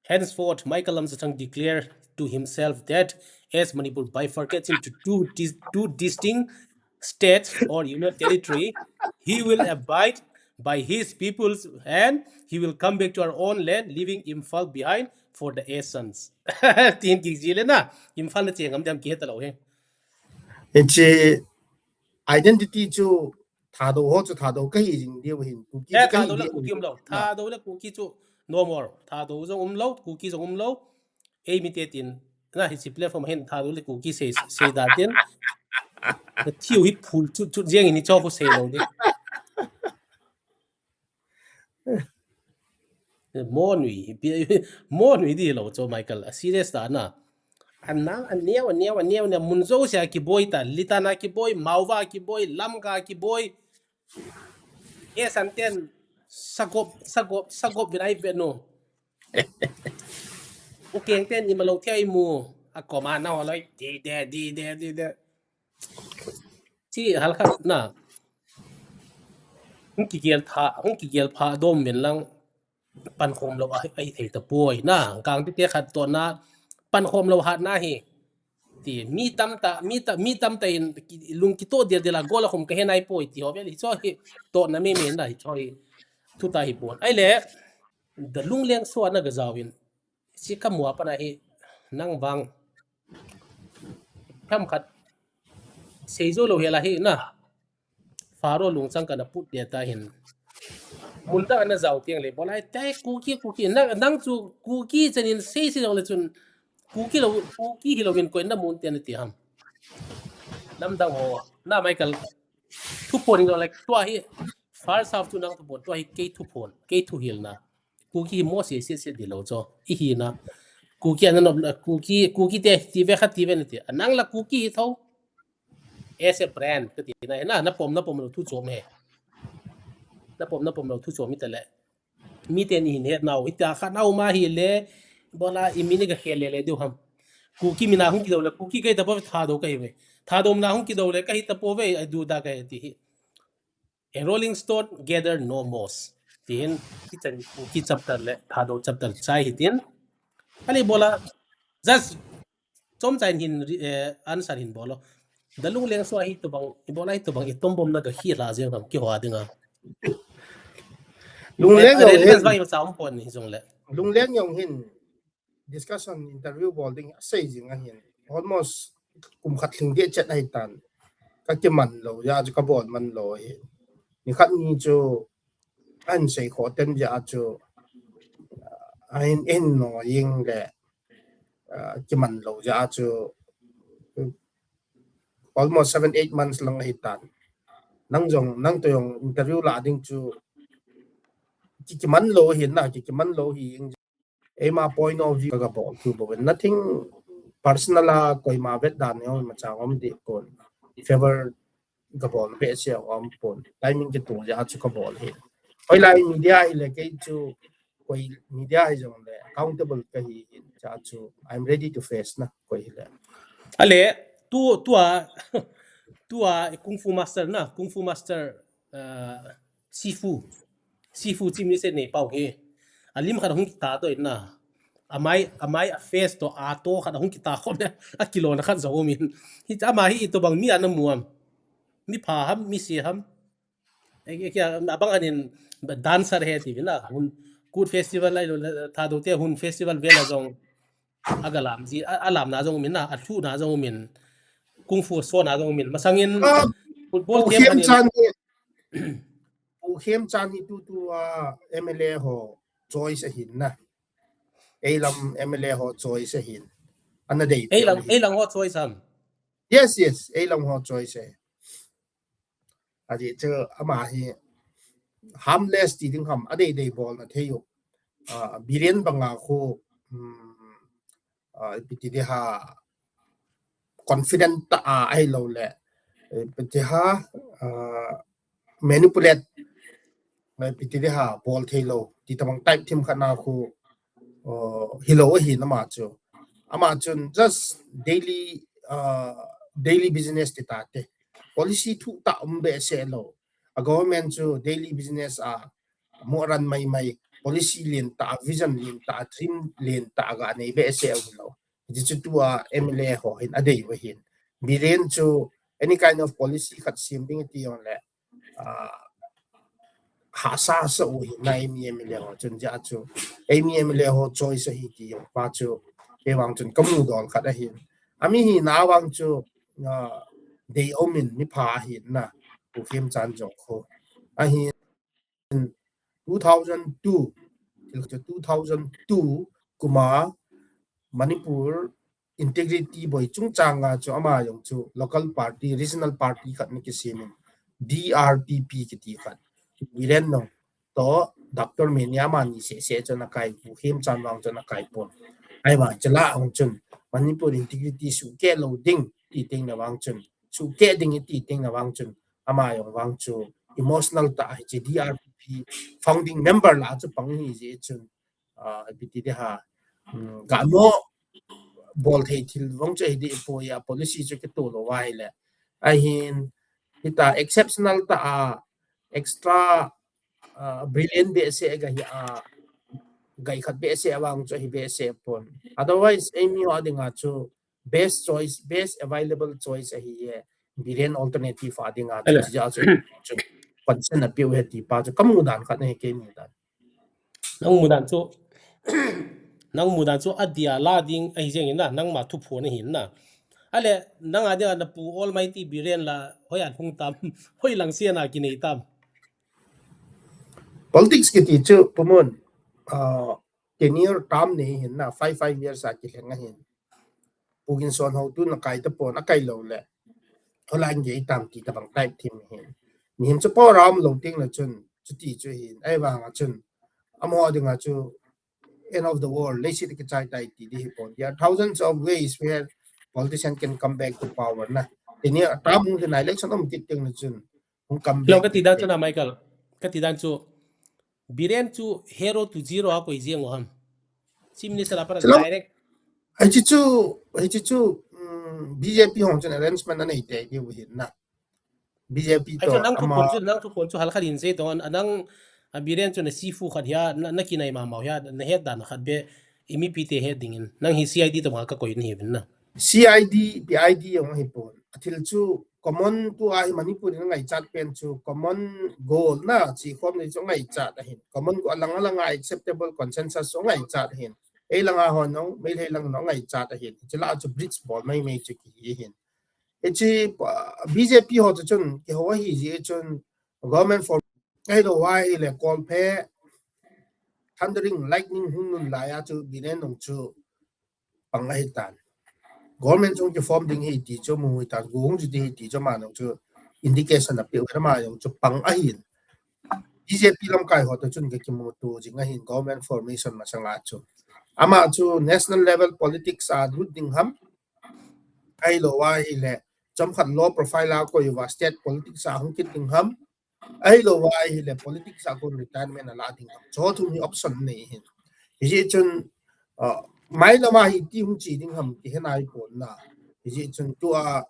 Henceforth, Michael Lamsachang declared to himself that as Manipur bifurcates into two dis-, two distinct states or union territory, he will abide by his peoples and he will come back to our own land, leaving Imphal behind for the ASEANs. Tin ki ji le na, Imphal na che ngam dem ki he ta lo he. Hi chi identity chu Thadou ho chu Thadou ka hi jing diu hin, Kuki Eh, chu ka hi Thadou le diu Kuki hin. um lo. Na. Thadou le Kuki chu no more. Thadou jong um lo, Kuki jong um lo. Ei mi te tin. Na hi chi platform hin Thadou le Kuki sei, sei da tin. Na thiu hi phul chu, chu jeng ni cho ko sei lo di. Mo nui, pi-, mo nui di lo cho Michael. A serious ta na. An nang, an neo, an neo, an neo, neo. Mun zo sia ki boi ta. Litan a ki boi, Mauva ki boi, Lamka ki boi. E san ten, sagop, sagop, sagop vin ai ve no. U keng ten i ma lo thei mu. A koma na ho loi. Di de, di de, di de. Chi hal khat na. Hung kigel tha, hung kigel pha dom min lang. Pan khom lo a, a hi thei ta poi na. Kang ti te khat to na. Pan khom lo hat na hi. Ti mi tam ta, mi ta, mi tam ta in ki, lung kito dia dia la gol a khom ka he nai poi ti ho ve hi cho hi. To na me me na hi cho hi. Thu ta hi pon. Ai le. Da lung leng so na ga zau in. Si ka mua pa na hi. Nang vang. Tham khat. Sei zo lo he la hi na. Faro lungchang kana put dia ta hin. Mun ta na zau tiang le. Bolai tai Kuki, Kuki. Nang, nang chu Kuki chanin sei si zong le chun. Kuki lo, Kuki hi lo min koi na mun tian ti ham. Lamdang ho. Na Michael. Thu pon in like tua hi. First half chu nang thu pon. Tua hi kei thu pon. Kei thu hil na. Kuki mo se se se di lo cho. I hi na. Kuki an no, Kuki, Kuki te ti ve khat ti ve na ti. Anang la Kuki hi tho. As a brand, ka ti na, na, na pom, na pom lo thu chom he. Na pom, na pom lo thu chom i ta le. Mi te ni hin het nau, i ta kha nau ma hi le, bola i mi ni ka khel le le diu ham. Kuki mi na hung ki do le, Kuki ka hi ta po Thadou ka hi ve. Thadou mi na hung ki do le, ka hi ta po ve, a du da ka hi ti hi. A rolling stone gather no moss. Ti hin, ki chan, Kuki chapter le, Thadou chapter chai hi tin. Ali bola, just Chom chain hin, eh, answer hin bolo. Da Lungleng sua hi tobang, i bola hi tobang, i tombom na ka hi la jeng ham, ki hoa dinga. Lungleng Eh, jong relevance hin. Bang i sa um pon ni jong le. Lungleng jong hin discussion interview bol ding a sei jing a hin. Almost kum khat thling ge chet a hi tan. Ka ki man lo, ya ju ka bol man lo hi. Ni khat ni chu an sei kho ten ya chu. A hin en no jing le. Ah, ki man lo ja chu, almost seven, eight months lang ahi tan. Nang jong, nang to jong interview la ding chu ki, kiman lou hin na, ki, kiman lou hi ing. Eima point of view ka bol tu bo. Nothing personal a koima vet dan ne ma chang om di kon. Favor ka bol behseh a um pon. Timing kitoh jeh a chu ka bol hi. Hoilai media hi le kei chu koi media hi jong le accountable ka hi hin cha chu I'm ready to face na koi hi le. Ale, tu, tua, tua Kung Fu Master na, Kung Fu Master, uh, Sifu. Sifu Chief Minister nei pau hi. Alim khat hung kita to na. Amai, amai a face to a to khat hung kita khom ne. Akilona khat jong um in. Hi ama hi itobang mi ana mu am. Mi pha ham, mi se ham. E, e, kia, abang anin dancer he ti vin na. Hun Kut Festival lai lo, Thadou te Hun Festival vela jong. Aga lam ji, a, alamna jong um in na, athuna jong um in. Kung Fu sona jong um in. Masangin Ah, football Pu game Khemchand anin. Hi, Pu Khemchand hi tutu a M L A ho choice ahin na. Eilam M L A ho choice ahin. Ana dei Eilam, ahin. Eilam ho choice am. Yes, yes, Eilam ho choice ahin. Aji chu ama hi harmless ti ding ham, adei dei bol na thei u. Ah, Biren banga khu, um, ah, ipi ti di ha confident ta a ai lo le. Ipi ti ha, ah, manipulate. Ipi ti di ha bol thei lo. Ti tamang type thim khat na khu, uh, hi lo ahi na ma chu. Ama chun just daily, uh, daily business ti ta te. Policy thu ta um behseh lo. A government chu daily business a mo ran mai mai policy lien ta, vision lien ta, dream lien ta ga nei behseh lo. Ji chu tua M L A ho hin adei u hin. Biren chu any kind of policy khat siam ding ti jong le, ah, hasa sa u hi na M L A ho chun ja chu. M L A ho choice hi ti jong pa chu. Kei vang chun ka mu don khat ahin. Ami hi na vang chu, ah, dei um in mi pha ahin na. Pu Khemchand jong khu. Ahin two thousand two, til chu two thousand two kuma Manipur integrity boi chungchang a chu ama jong chu local party, regional party khat ni kisem in D R P P kiti khat. Biren nong to Doctor Menia mani se se chu na kai Pu Khemchand vang chu na kai pon. Ai vang chu la ong chun Manipur integrity su ke lo ding ti ting na vang chun. Su ke ding ti ting na vang chun. Ama jong vang chu emotional ta hi chi D R P P founding member la chu pang hi ji chun, ah, ipi ti di ha, um, ga mo bol thei thil vang chu hi di po ya policy chu ke to lo vai le. Ahin, hita exceptional ta a, extra, ah, brilliant behseh ga hi a, gai khat behseh vang chu hi behseh pon. Otherwise, ei mi ho dinga chu, best choice, best available choice ahi e. Biren alternative a dinga chu, Ele. Chi ja chu, chu, concern a piu he ti pa chu, ka mu dan khat na hi kei mu dan. Nang mu dan chu, nang mu dan chu, a dia la ding ahi jeng in na, nang ma thu phu na hin na. Ale, nang a dia na Pu Almighty Biren la, hoi an hung tam, hoi lang sia na ki nei tam. Politics kiti chu, Pu Mun, ah, tenure term nei hin na, five, five years a kilheng ahin. Pu Ginson ho tu na kai ta pon, a kai lo le. Holang ge tam ti ta bang type thim hin. Mihem chu po ram lo ting na chun, chu ti chu hin. Ai vang a chun. Amo dinga chu end of the world. Leiset ki chai tai ti di hi pon. There are thousands of ways where politician can come back to power na. Tenure term hung na election um kit ting na chun. Hung come Lo back ka ti dan chu na Michael. Ka ti dan chu. Biren chu hero to zero a koi jeng u ham. Chief Minister a para Chalo. Direct. Ai chi chu, ai chi chu, um, B J P hong chun arrangement anei te ki u hin na. B J P Ai to chu nang thu ama pon chu, nang thu pon chu hal khat in sei to an, anang, a Biren chu na sifu khat hia, na, na kinai ma mau hia, na het dan khat be, imi pi te het ding in. Nang hi C I D to ma ka koi ni hi vin na. C I D, P I D hong hi pon. A thil chu common tu a hi Manipur in ngaichat pen chu common goal na chi khom ni chu ngaichat ahin. Common goal alang alang a acceptable consensus chu ngaichat ahin. Ei langa ho nong, Meitei lang nong ngaichat ahin. Chila chu bridge bol mai mai chu ki hi hin. Hichi, ah, B J P ho chu chun, ki ho hi ji chun government form, ei lo wa hi le kol phe thundering lightning hung nun lai a chu Biren nong chu pang ahi tan. government jong kiform ding ahi ti chu mu ahitan, go hung ji ding ahi ti chu ama jong chu indication apeh u ahi, ama jong chu pang ahin. B J P lamkai ho toh chun kakimuto jing ahin government formation masanga chu. Ama chu national level politics a lut ding ham, ahilou ahile chomkhat low profile a koi uva state politics a hung kit ding ham, ahilou ahile politics a kon retirement ala ding ham. Chu thum hi option anei ahin. Hijeh chun, uh, mailam a hiti hung che ding ham kihe naipon na. Hijeh chun tua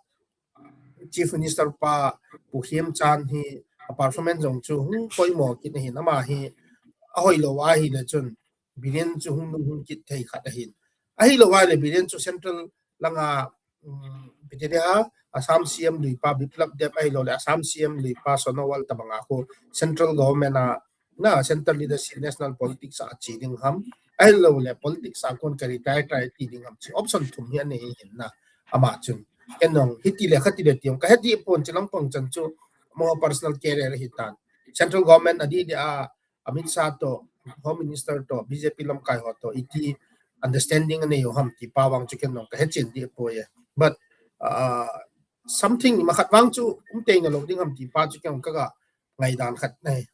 Chief Minister pa Pu Khemchand hi a performance jong chu hung poimo kit ahin, ama hi ahoilou ahile chun Biren chu hung nung hung kit thei khat ahin. Ahilou ahile Biren chu central langa, um, ipi ti ding ham, Assam C M lui pa Biplab Deb ahilouleh Assam C M lui pa Sonowal tabanga khu central government a, na, central leadership national politics a che ding ham, ahilouleh politics a kon ka retire tai ti ding ham, chu option thum hi anei ahin na, ama chun. Ken jong hiti le khati le ti jong kahe deh pon, chu lampang chan chu mo personal career ahitan. Central government adeh deh a Amit Shah toh, Home Minister toh, B J P lamkai ho toh iti understanding anei u ham ti pa vang chu ken jong kahe chen deh poi e. But, uh, something ima khat vang chu um tei nalou ding ham ti pa chu ken jong kaga ngaidan khat ahi.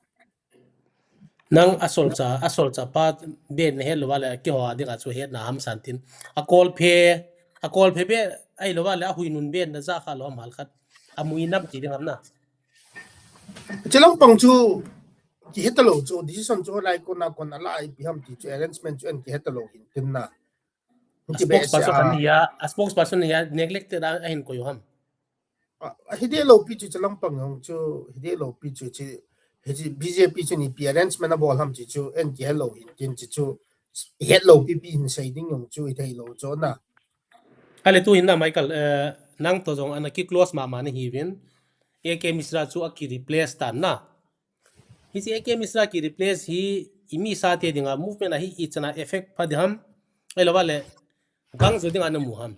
Nang a solchah, a solchah pa ben nahet lou vale, keiho a dinga chu hetna hamsan tin. A kolphe, a kolphe be, ahilou vale, a huinun ben najah kha lou ham, hal khat. A mu inam ti ding ham na. Chu lampang chu kihe talou chu, decision chu lai kona kona la ipi ham ti chu, arrangement chu en kihe talou hin tin na. A spokesperson a, a spokesperson hi a neglected a, ahin koi u ham. A, a hideh lou pi chu, chu lampang jong chu, hideh lou pi chu, chu, hiche B J P chun ipi arrangement abol ham ti chu, en kihe lou hin tin ti chu, het lou pipi hin sei ding jong chu, hithei lou chu na. Ale tu hin na Michael, eh, nang toh jong ana ki close mama nahiuvin, A K Mishra chu aki replace tan na. Hiche A K Mishra ki replace hi imi sa te dinga movement a hi ichan a effect pha ding ham, ahilou vale gang jo dinga namu ham.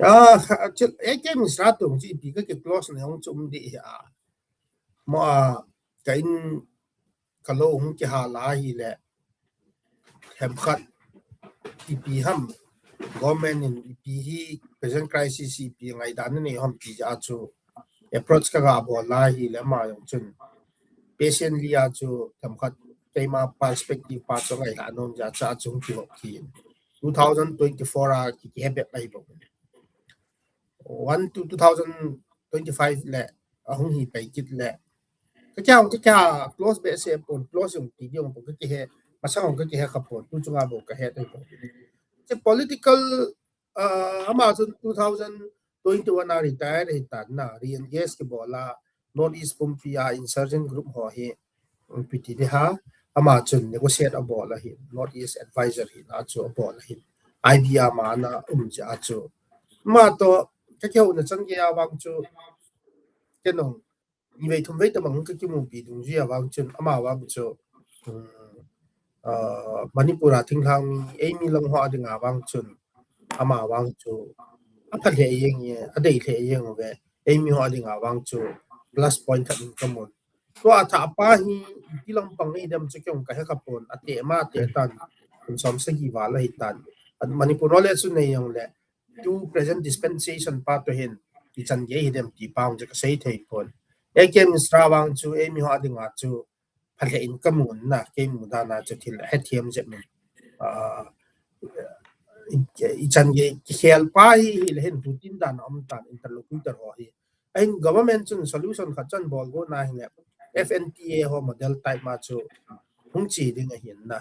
Ah, chu A K Mishra toh chu ipi kaki close na jong chu um deh ahi a. Mo a, ka in ka lou hung kihal ahile themkhat ipi ham, government in ipi hi present crisis ipi ngaidan anei ham ti a chu approach kaga bol ahile ama jong chun patiently a chu themkhat keima perspective pa chu ngailha nom jeh a chu hung kihop kit in. Two thousand twenty-four a ki, kihe bep ahi bou. One to two thousand twenty-five le, ahung hi pai kit le. Ka kya, ka kya close behseh pon, close jong ti jong pon, ka kihe, masang jong ka kihe kha pon, tu chunga bou kahe tai pon. Hiche political, uh, ama chun two thousand twenty-one a retire ahitan na, re-engage kibol a, North East pumpi a insurgent group ho hi, ipi ti ding ham, ama chun negotiate abol ahin, North East advisor hina chu abol ahin, I B a ama ana um jeh a chu. Ama toh, ka kihouna chan gei a vang chu, ken jong, ni vei thum vei tabang ka kimupi dungjui a vang chun, ama vang chu, um, uh, Manipur a thinglhang mi, eimi lang ho a dinga vang chun, ama vang chu, apha lheh jeng e, adei lheh jeng uve, eimi ho a dinga vang chu, plus point khat in kamun. Tua athah pa hi, iti lampang nei dem chu ken jong kahe kha pon, ateh ma ateh tan, kum som sagi val ahitan. At Manipur ho le chu nei jong le, tu present dispensation pa toh hin, ichan gei hidem ti pa jong chu kasei thei pon. A K Mishra vang chu, eimi ho a dinga chu, pha lheh in kamun na, kei mudan a chu thil ahethem jep in. Ah, ichan gei kikhel pa hi, hile hin routine dan a um tan interlocutor ho hi. Ahin government chun solution khat chu abol go na hile F N T A ho model type ma chu hung che ding ahin na.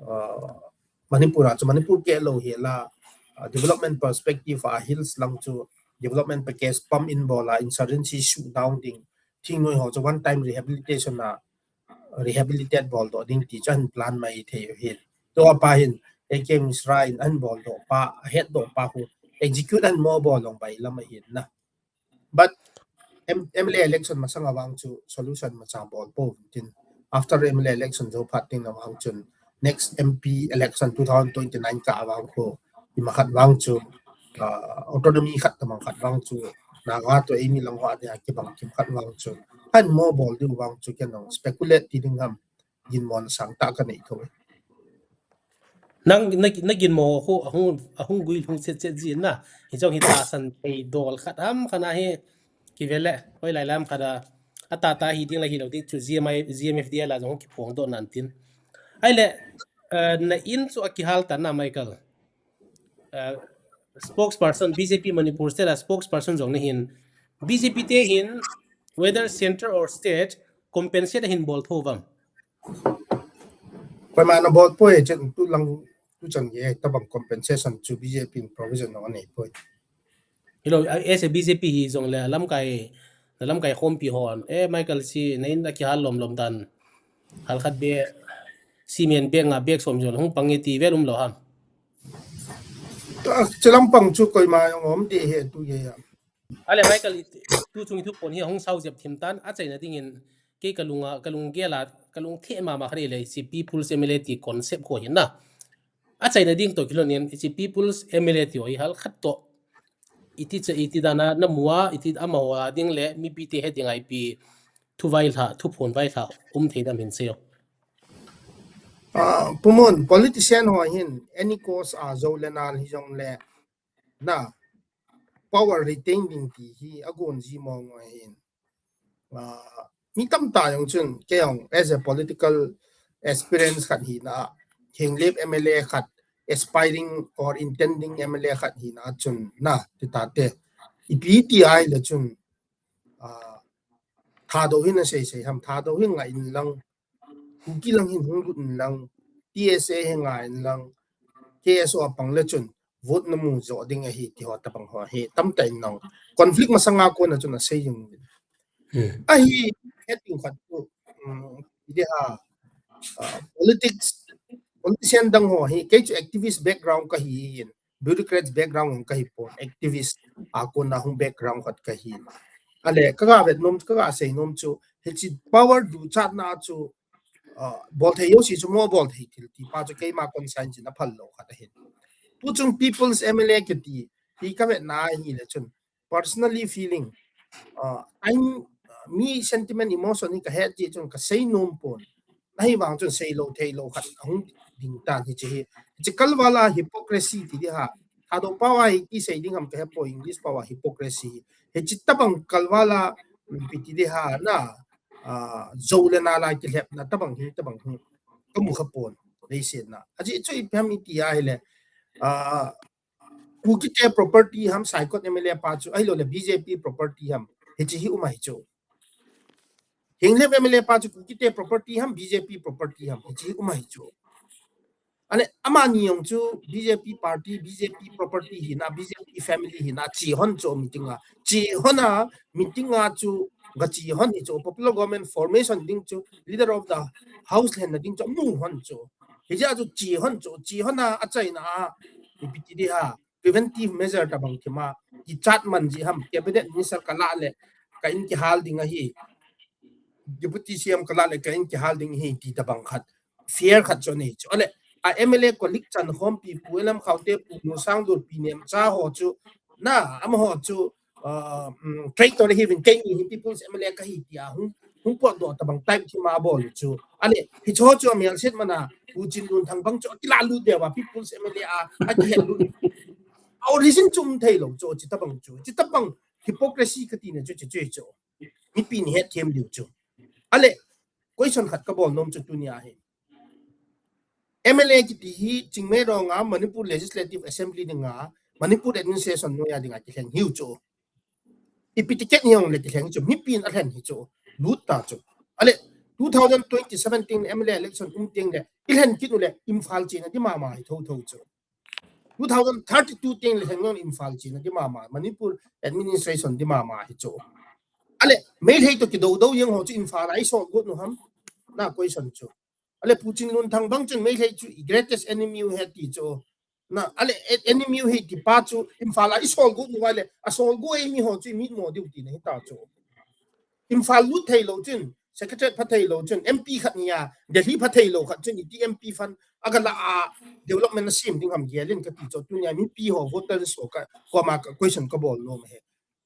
Uh, Manipur a chu Manipur keh lou hi la, uh, development perspective a hills lang chu development package pump in bol a insurgency shoot down ding, thingnoi ho chu one time rehabilitation a rehabilitate bol doh ding ti chu ahin plan mai thei u hin. Tua pa hin A K Mishra in ahin bol doh pa, ahet doh pa khu execute ahin mo bol jong bai lam ahin na. But M-, M L A election masang a vang chu solution macha bol pou tin. After M L A election jou phat ding a vang chun next M P election two thousand twenty-nine kah a vang khu ima khat vang chu, uh, autonomy khat tabang khat vang chu Naga toh eimi lang ho a dia kibang kim khat vang chu ahin mo bol diu vang chu ken jong speculate ti ding ham, ginmo na sangtah kanei thou. Nang, na, na ginmo khu, ahung, ahung gui lhung chet chet ji na. Hichong hi tahsan thei dol khat ham khat ahi. Kivele, hoilai lam khat a. Atahta hi ding la hilou ding chu G M I, G M F D I la jong kiphong doh nan tin. Ahile, eh, na in chu akihal tan na, Michael. Eh, spokesperson, B J P Manipur state a spokesperson jong nahin. B J P te hin, whether center or state, compensate ahin bol tho vang. Koima na bol poi, chen tu lang, tu chan ye, tabang compensation chu B J P in provision nong anei poi. Hilou, a, as a B J P hi jong le, lamkai, lamkai khompi hon. Eh, Michael si, na in akihal lom lom dan. Hal khat be, cement bag nga bag som jong, hung pang e ti vel umlou ham. Ah, chilam pang chu koima jong um ti he tu ye ya. Ale, Michael, i, tu chung i thuphon hi hung sao jep thim tan, achaina dingin, kei kalunga, kalung gel a, kalung the mama khat le, hiche People's M L A ti concept kho hin na. Achaina ding toh kilhon in, hiche People's M L A ti ho hi hal khat toh. Iti cha, iti dan a, na mu a, iti amaho a ding le, mipi te he ding a ipi, thu vailhah, thuphon vailhah, um thei dam hin seiyo. Ah, Pu Mon, politician ho hin, any cause a jo le nal hi jong le, na, power retain ding ti hi agon ji mong mong ahin. Ah, mi tamtah jong chun, kei jong as a political experience khat hina, Henglep M L A khat, aspiring or intending M L A khat hina chun, na, ti tate. Ipi ti ahile chun, ah, Thadou hin asei sei ham, Thadou hin ngai in lang, Kuki lang hin hung lut in lang, T S A hin ngai in lang, K S O a pang le chun, vote na mu jo ding ahi ti ho tabang ho hi, tamtah in nong. Conflict masanga kona chun asei jing. Hmm. Ahi, heting khat chu, um, ide ha, ah, politics, politician dang ho hi, kei chu activist background kahi in, bureaucrats background kahi pon, activist a kona hung background khat kahi. Ale, kaga vet nom, kaga sei nom chu, hiche power duchatna chu, ah, bol thei jouse chu mo bol thei thil ti pa chu keima conscience in aphal lou khat ahin. Tu chung People's M L A kiti, hi ka vetna ahile chun, personally feeling, ah, I'm, ah, mi sentiment, emotion hi ka het ji chun ka sei nom pon. Ahivang chun sei lou thei lou khat ahung ding tan hiche hi. Hiche kalval a hypocrisy ti di ha. Thadou pao a hi ti sei ding ham ka he poi, English pao a hypocrisy. Hiche tabang kalval a, um, ipi ti di ha na, ah, jo le nal a kilhepna tabang hi, tabang hi. Ka mu kha pon, leiset na. Ajeh chu ipi ham iti ahile, ah, Kuki te property ham, Saikot M L A pa chu, ahilou le B J P property ham, hiche hi um ahi chu. Henglep M L A pa chu, Kuki te property ham, B J P property ham, hiche hi um ahi chu. Ale, amani jong chu B J P party, B J P property hina, B J P family hina, che hon chu meeting a. Che hon a, meeting a chu, ga che hon hi chu, popular government formation ding chu, leader of the house lhenna ding chu, mu hon chu. Hijeh a chu che hon chu, che hon a, achaina a, ipi ti di ha, preventive measure tabang thima, kichat man ji ham, cabinet minister ka lah le, ka in kihal ding ahi, deputy C M ka lah le, ka in kihal ding ahi, ti tabang khat, fear khat chu nei chu. Ale, a M L A colleague chan khompi Pu Lamkhaote, Pu Nusangdur, Pi Nemcha ho chu, na, amaho chu, ah, um, traitor hi vin keini hi People's M L A kahi tia hung, hung potdoh tabang type thima bol chu. Ale, hicho chu amel set mana, Pu Chinlunthang bang chu akilalut deuva People's M L A a, akihet lut. A origin chu um thei lou chu, chi tabang chu. Chi tabang hypocrisy kati na chu, chu, chu, chu. Mipi in het them diu chu. Ale, question khat ka bol nom chu tunia hi. M L A kiti hi Chingmeirong a Manipur Legislative Assembly dinga, Manipur Administration noiya dinga kilheng hiu chu. Ipi ticket hiong le kilheng chu, mipi in alhen hi chu, lut ta chu. Ale, two thousand twenty-seven teng M L A election um teng le, ilhen kit u le, Imphal chena di mama hi tho tho chu. Two thousand thirty-two teng le heng ngon Imphal chena di mama, Manipur administration di mama hi chu. Ale, Meitei to kido do jeng ho chu Imphal a isol got nu ham, na question chu. Ale, Pu Chinlunthang bang chun Meitei chu i greatest enemy u ahi ti chu. Na, ale, e-, enemy u ahi ti pa chu Imphal a isol got nu vale, asol got e mi ho chu imitmo diu ti na hi ta chu. Imphal lut thei lou chun, Secretariat pha thei lou chun, M P khat nia, Delhi pha thei lou khat chun, iti M P fund, aga la a development a sim ding ham gelin kati chu, tunia mipi ho voters ho ka, koma ka question ka bol nom e.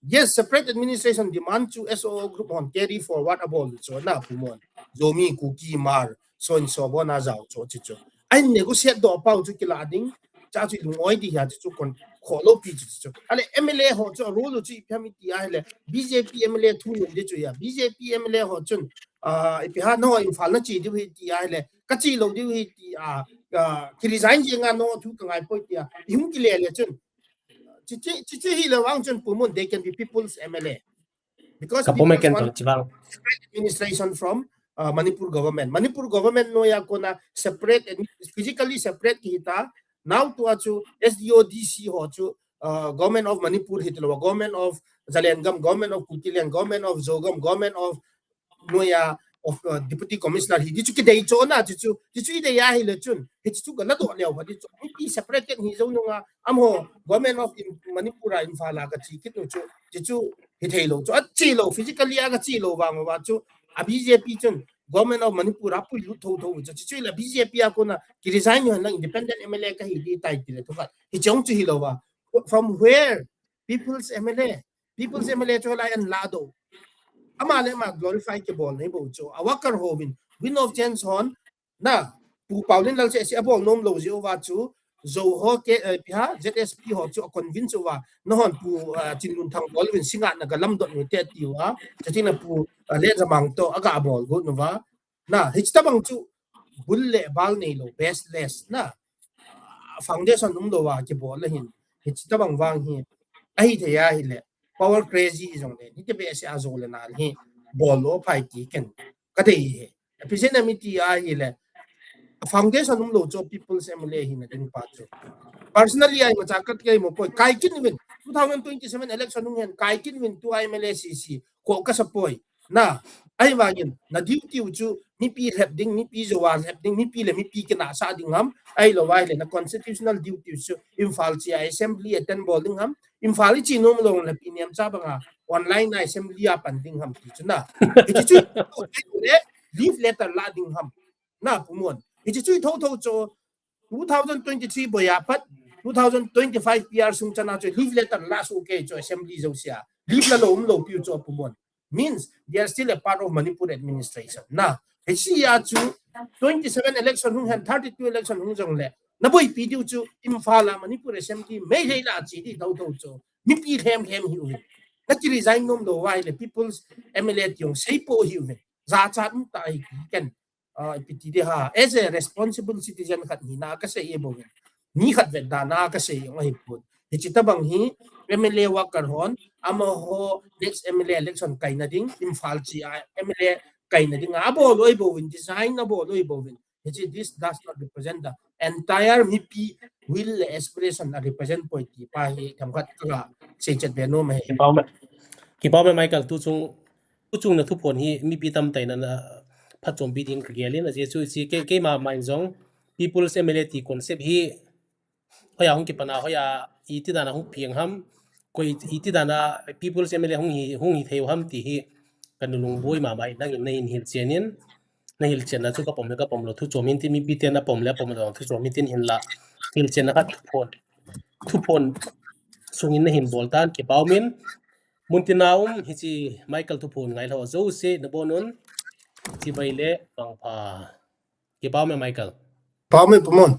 Yes, separate administration demand chu S O O group hon carry forward abol chu na Pu Mon. Zomi, Kuki, Hmar, so and so bona jao chu chi chu. Ahin negotiate doh pau chu kila ding, cha chu lungoi di hia chu kon kholou pi chu chu. Ale M L A ho chu role chu ipi ham iti ahile, B J P M L A thu nom di chu ya, B J P M L A ho chun, ah, ipi ham no Imphal na che diu hi ti ahile, ka che lou diu hi ti a, ah, ki resign jeng a no thu ka ngai poi ti a, ihung kile le chun. Chi chi, chi chi hi le vang chun Pu Mon, they can be people's M L A. Because Ka Pu Mon people's ken want ton chi vang. separate administration from uh, Manipur government. Manipur government noya kona separate, admi- physically separate kihita. Now tua chu S D O D C ho chu, uh, government of Manipur hitlou, government of Zalengam, government of Kutiliang, government of Zogam, government of noya of uh, deputy commissioner hi di chu kidei chona chu chu di chu idei ahile chun hi chu ka ladoh leu pha di chu hi separate hi jou nunga amaho government of in Manipur a Imphal a ka che kit nu chu di chu hi thei lou chu a che lou physically a ka che lou vang va chu a B J P chun government of Manipur a puilut thotho chu chu la B J P a kona ki resign nang independent M L A ka hi di tai ti le thu khat hi chong chu hilou va from where people's M L A people's M L A chu lai an ladoh ama le ama glorify kibol nei bou chu a worker hovin wind of change hon na Pu Paolienlal che si abol nom lou jeh uva chu Zo ho ke eh, pi ha Z S P ho chu a convince uva nahon Pu uh, Chinlunthang bol vin singa na ga lamdot ni te ti uva chatina Pu uh, Lenjamang to aga bol go nu va na hichi tabang chu bul le bal nei lou baseless na foundation um lou va kibol la hin hichi tabang vang hi ahi thei ahile power crazy jong le ni te be se a zo le na hi bol lo phai ti ken ka dei he. Episode na mi ti ahile foundation um lou chu people's M L A hi na ding pa chu. Personally ai ma cha kat kai mo poi kai kin win two thousand twenty-seven election hung hen kai kin win tu M L A C C ko ka sa poi. Na ai vangin na duty chu mipi lhep ding, mipi Zo a lhep ding, mipi le mipi kina sa ding ham, ahilou vai le na constitutional duty chu Imphal che a assembly attend bol ding ham, Imphal i che nom lou le pi niam cha banga online a assembly a pan ding ham ti chu na. Hichi chu le leave letter la ding ham. Na Pu Mon. Hichi chu thotho chu two thousand twenty-three boya pat two thousand twenty-five P R sung chana chu leave letter la su ke chu assembly jousea. Leave la lou um lou piu chu Pu Mon. Means they are still a part of Manipur administration. Na, hichi a chu twenty-seven election hung hen thirty-two election hung jong le. Na boipi diu chu Imphal a Manipur assembly mei hei la che di thotho chu. Mipi lhem lhem hi u. Na ki resign nom lou vai le people's M L A ti jong sei po hi u. Za cha um ta hi ken. Uh, ipi ti di ha, as a responsible citizen khat hi na ka sei e bou. Mi khat vet dan a ka sei jong ahi pon. Hichi tabang hi M L A worker hon amaho next M L A election kai na ding Imphal che a M L A kai na ding a bol lou bou in design a bol lou bou in. Hichi this does not represent the entire mipi will aspiration a represent poi ti pa hi themkhat ka sei chet be nom e. Kipau me, kipau me Michael tu chung tu chung na thuphon hi mipi tamtah in ana phatchompi ding ka gel in, ajeh chu hichi ke, keima mai jong people's M L A ti concept hi hoiya hung kipan a, hoiya iti dan a hung piang ham, koi iti dan a people's M L A hung hi, hung hi thei u ham ti hi ka nunung boi mama in nangin na hin hilchen in, na hilchen na chu ka pom le ka pom lou thu chom in ti mipi te na pom le pom lou thu chom in tin hin la hilchen na khat thuphon thuphon sungin na hin bol tan kipau min. Muntina um hichi Michael thuphon ngai lou jouse na bon un. Chibai le pang pha. Kipau me Michael. Pau me Pu Mon.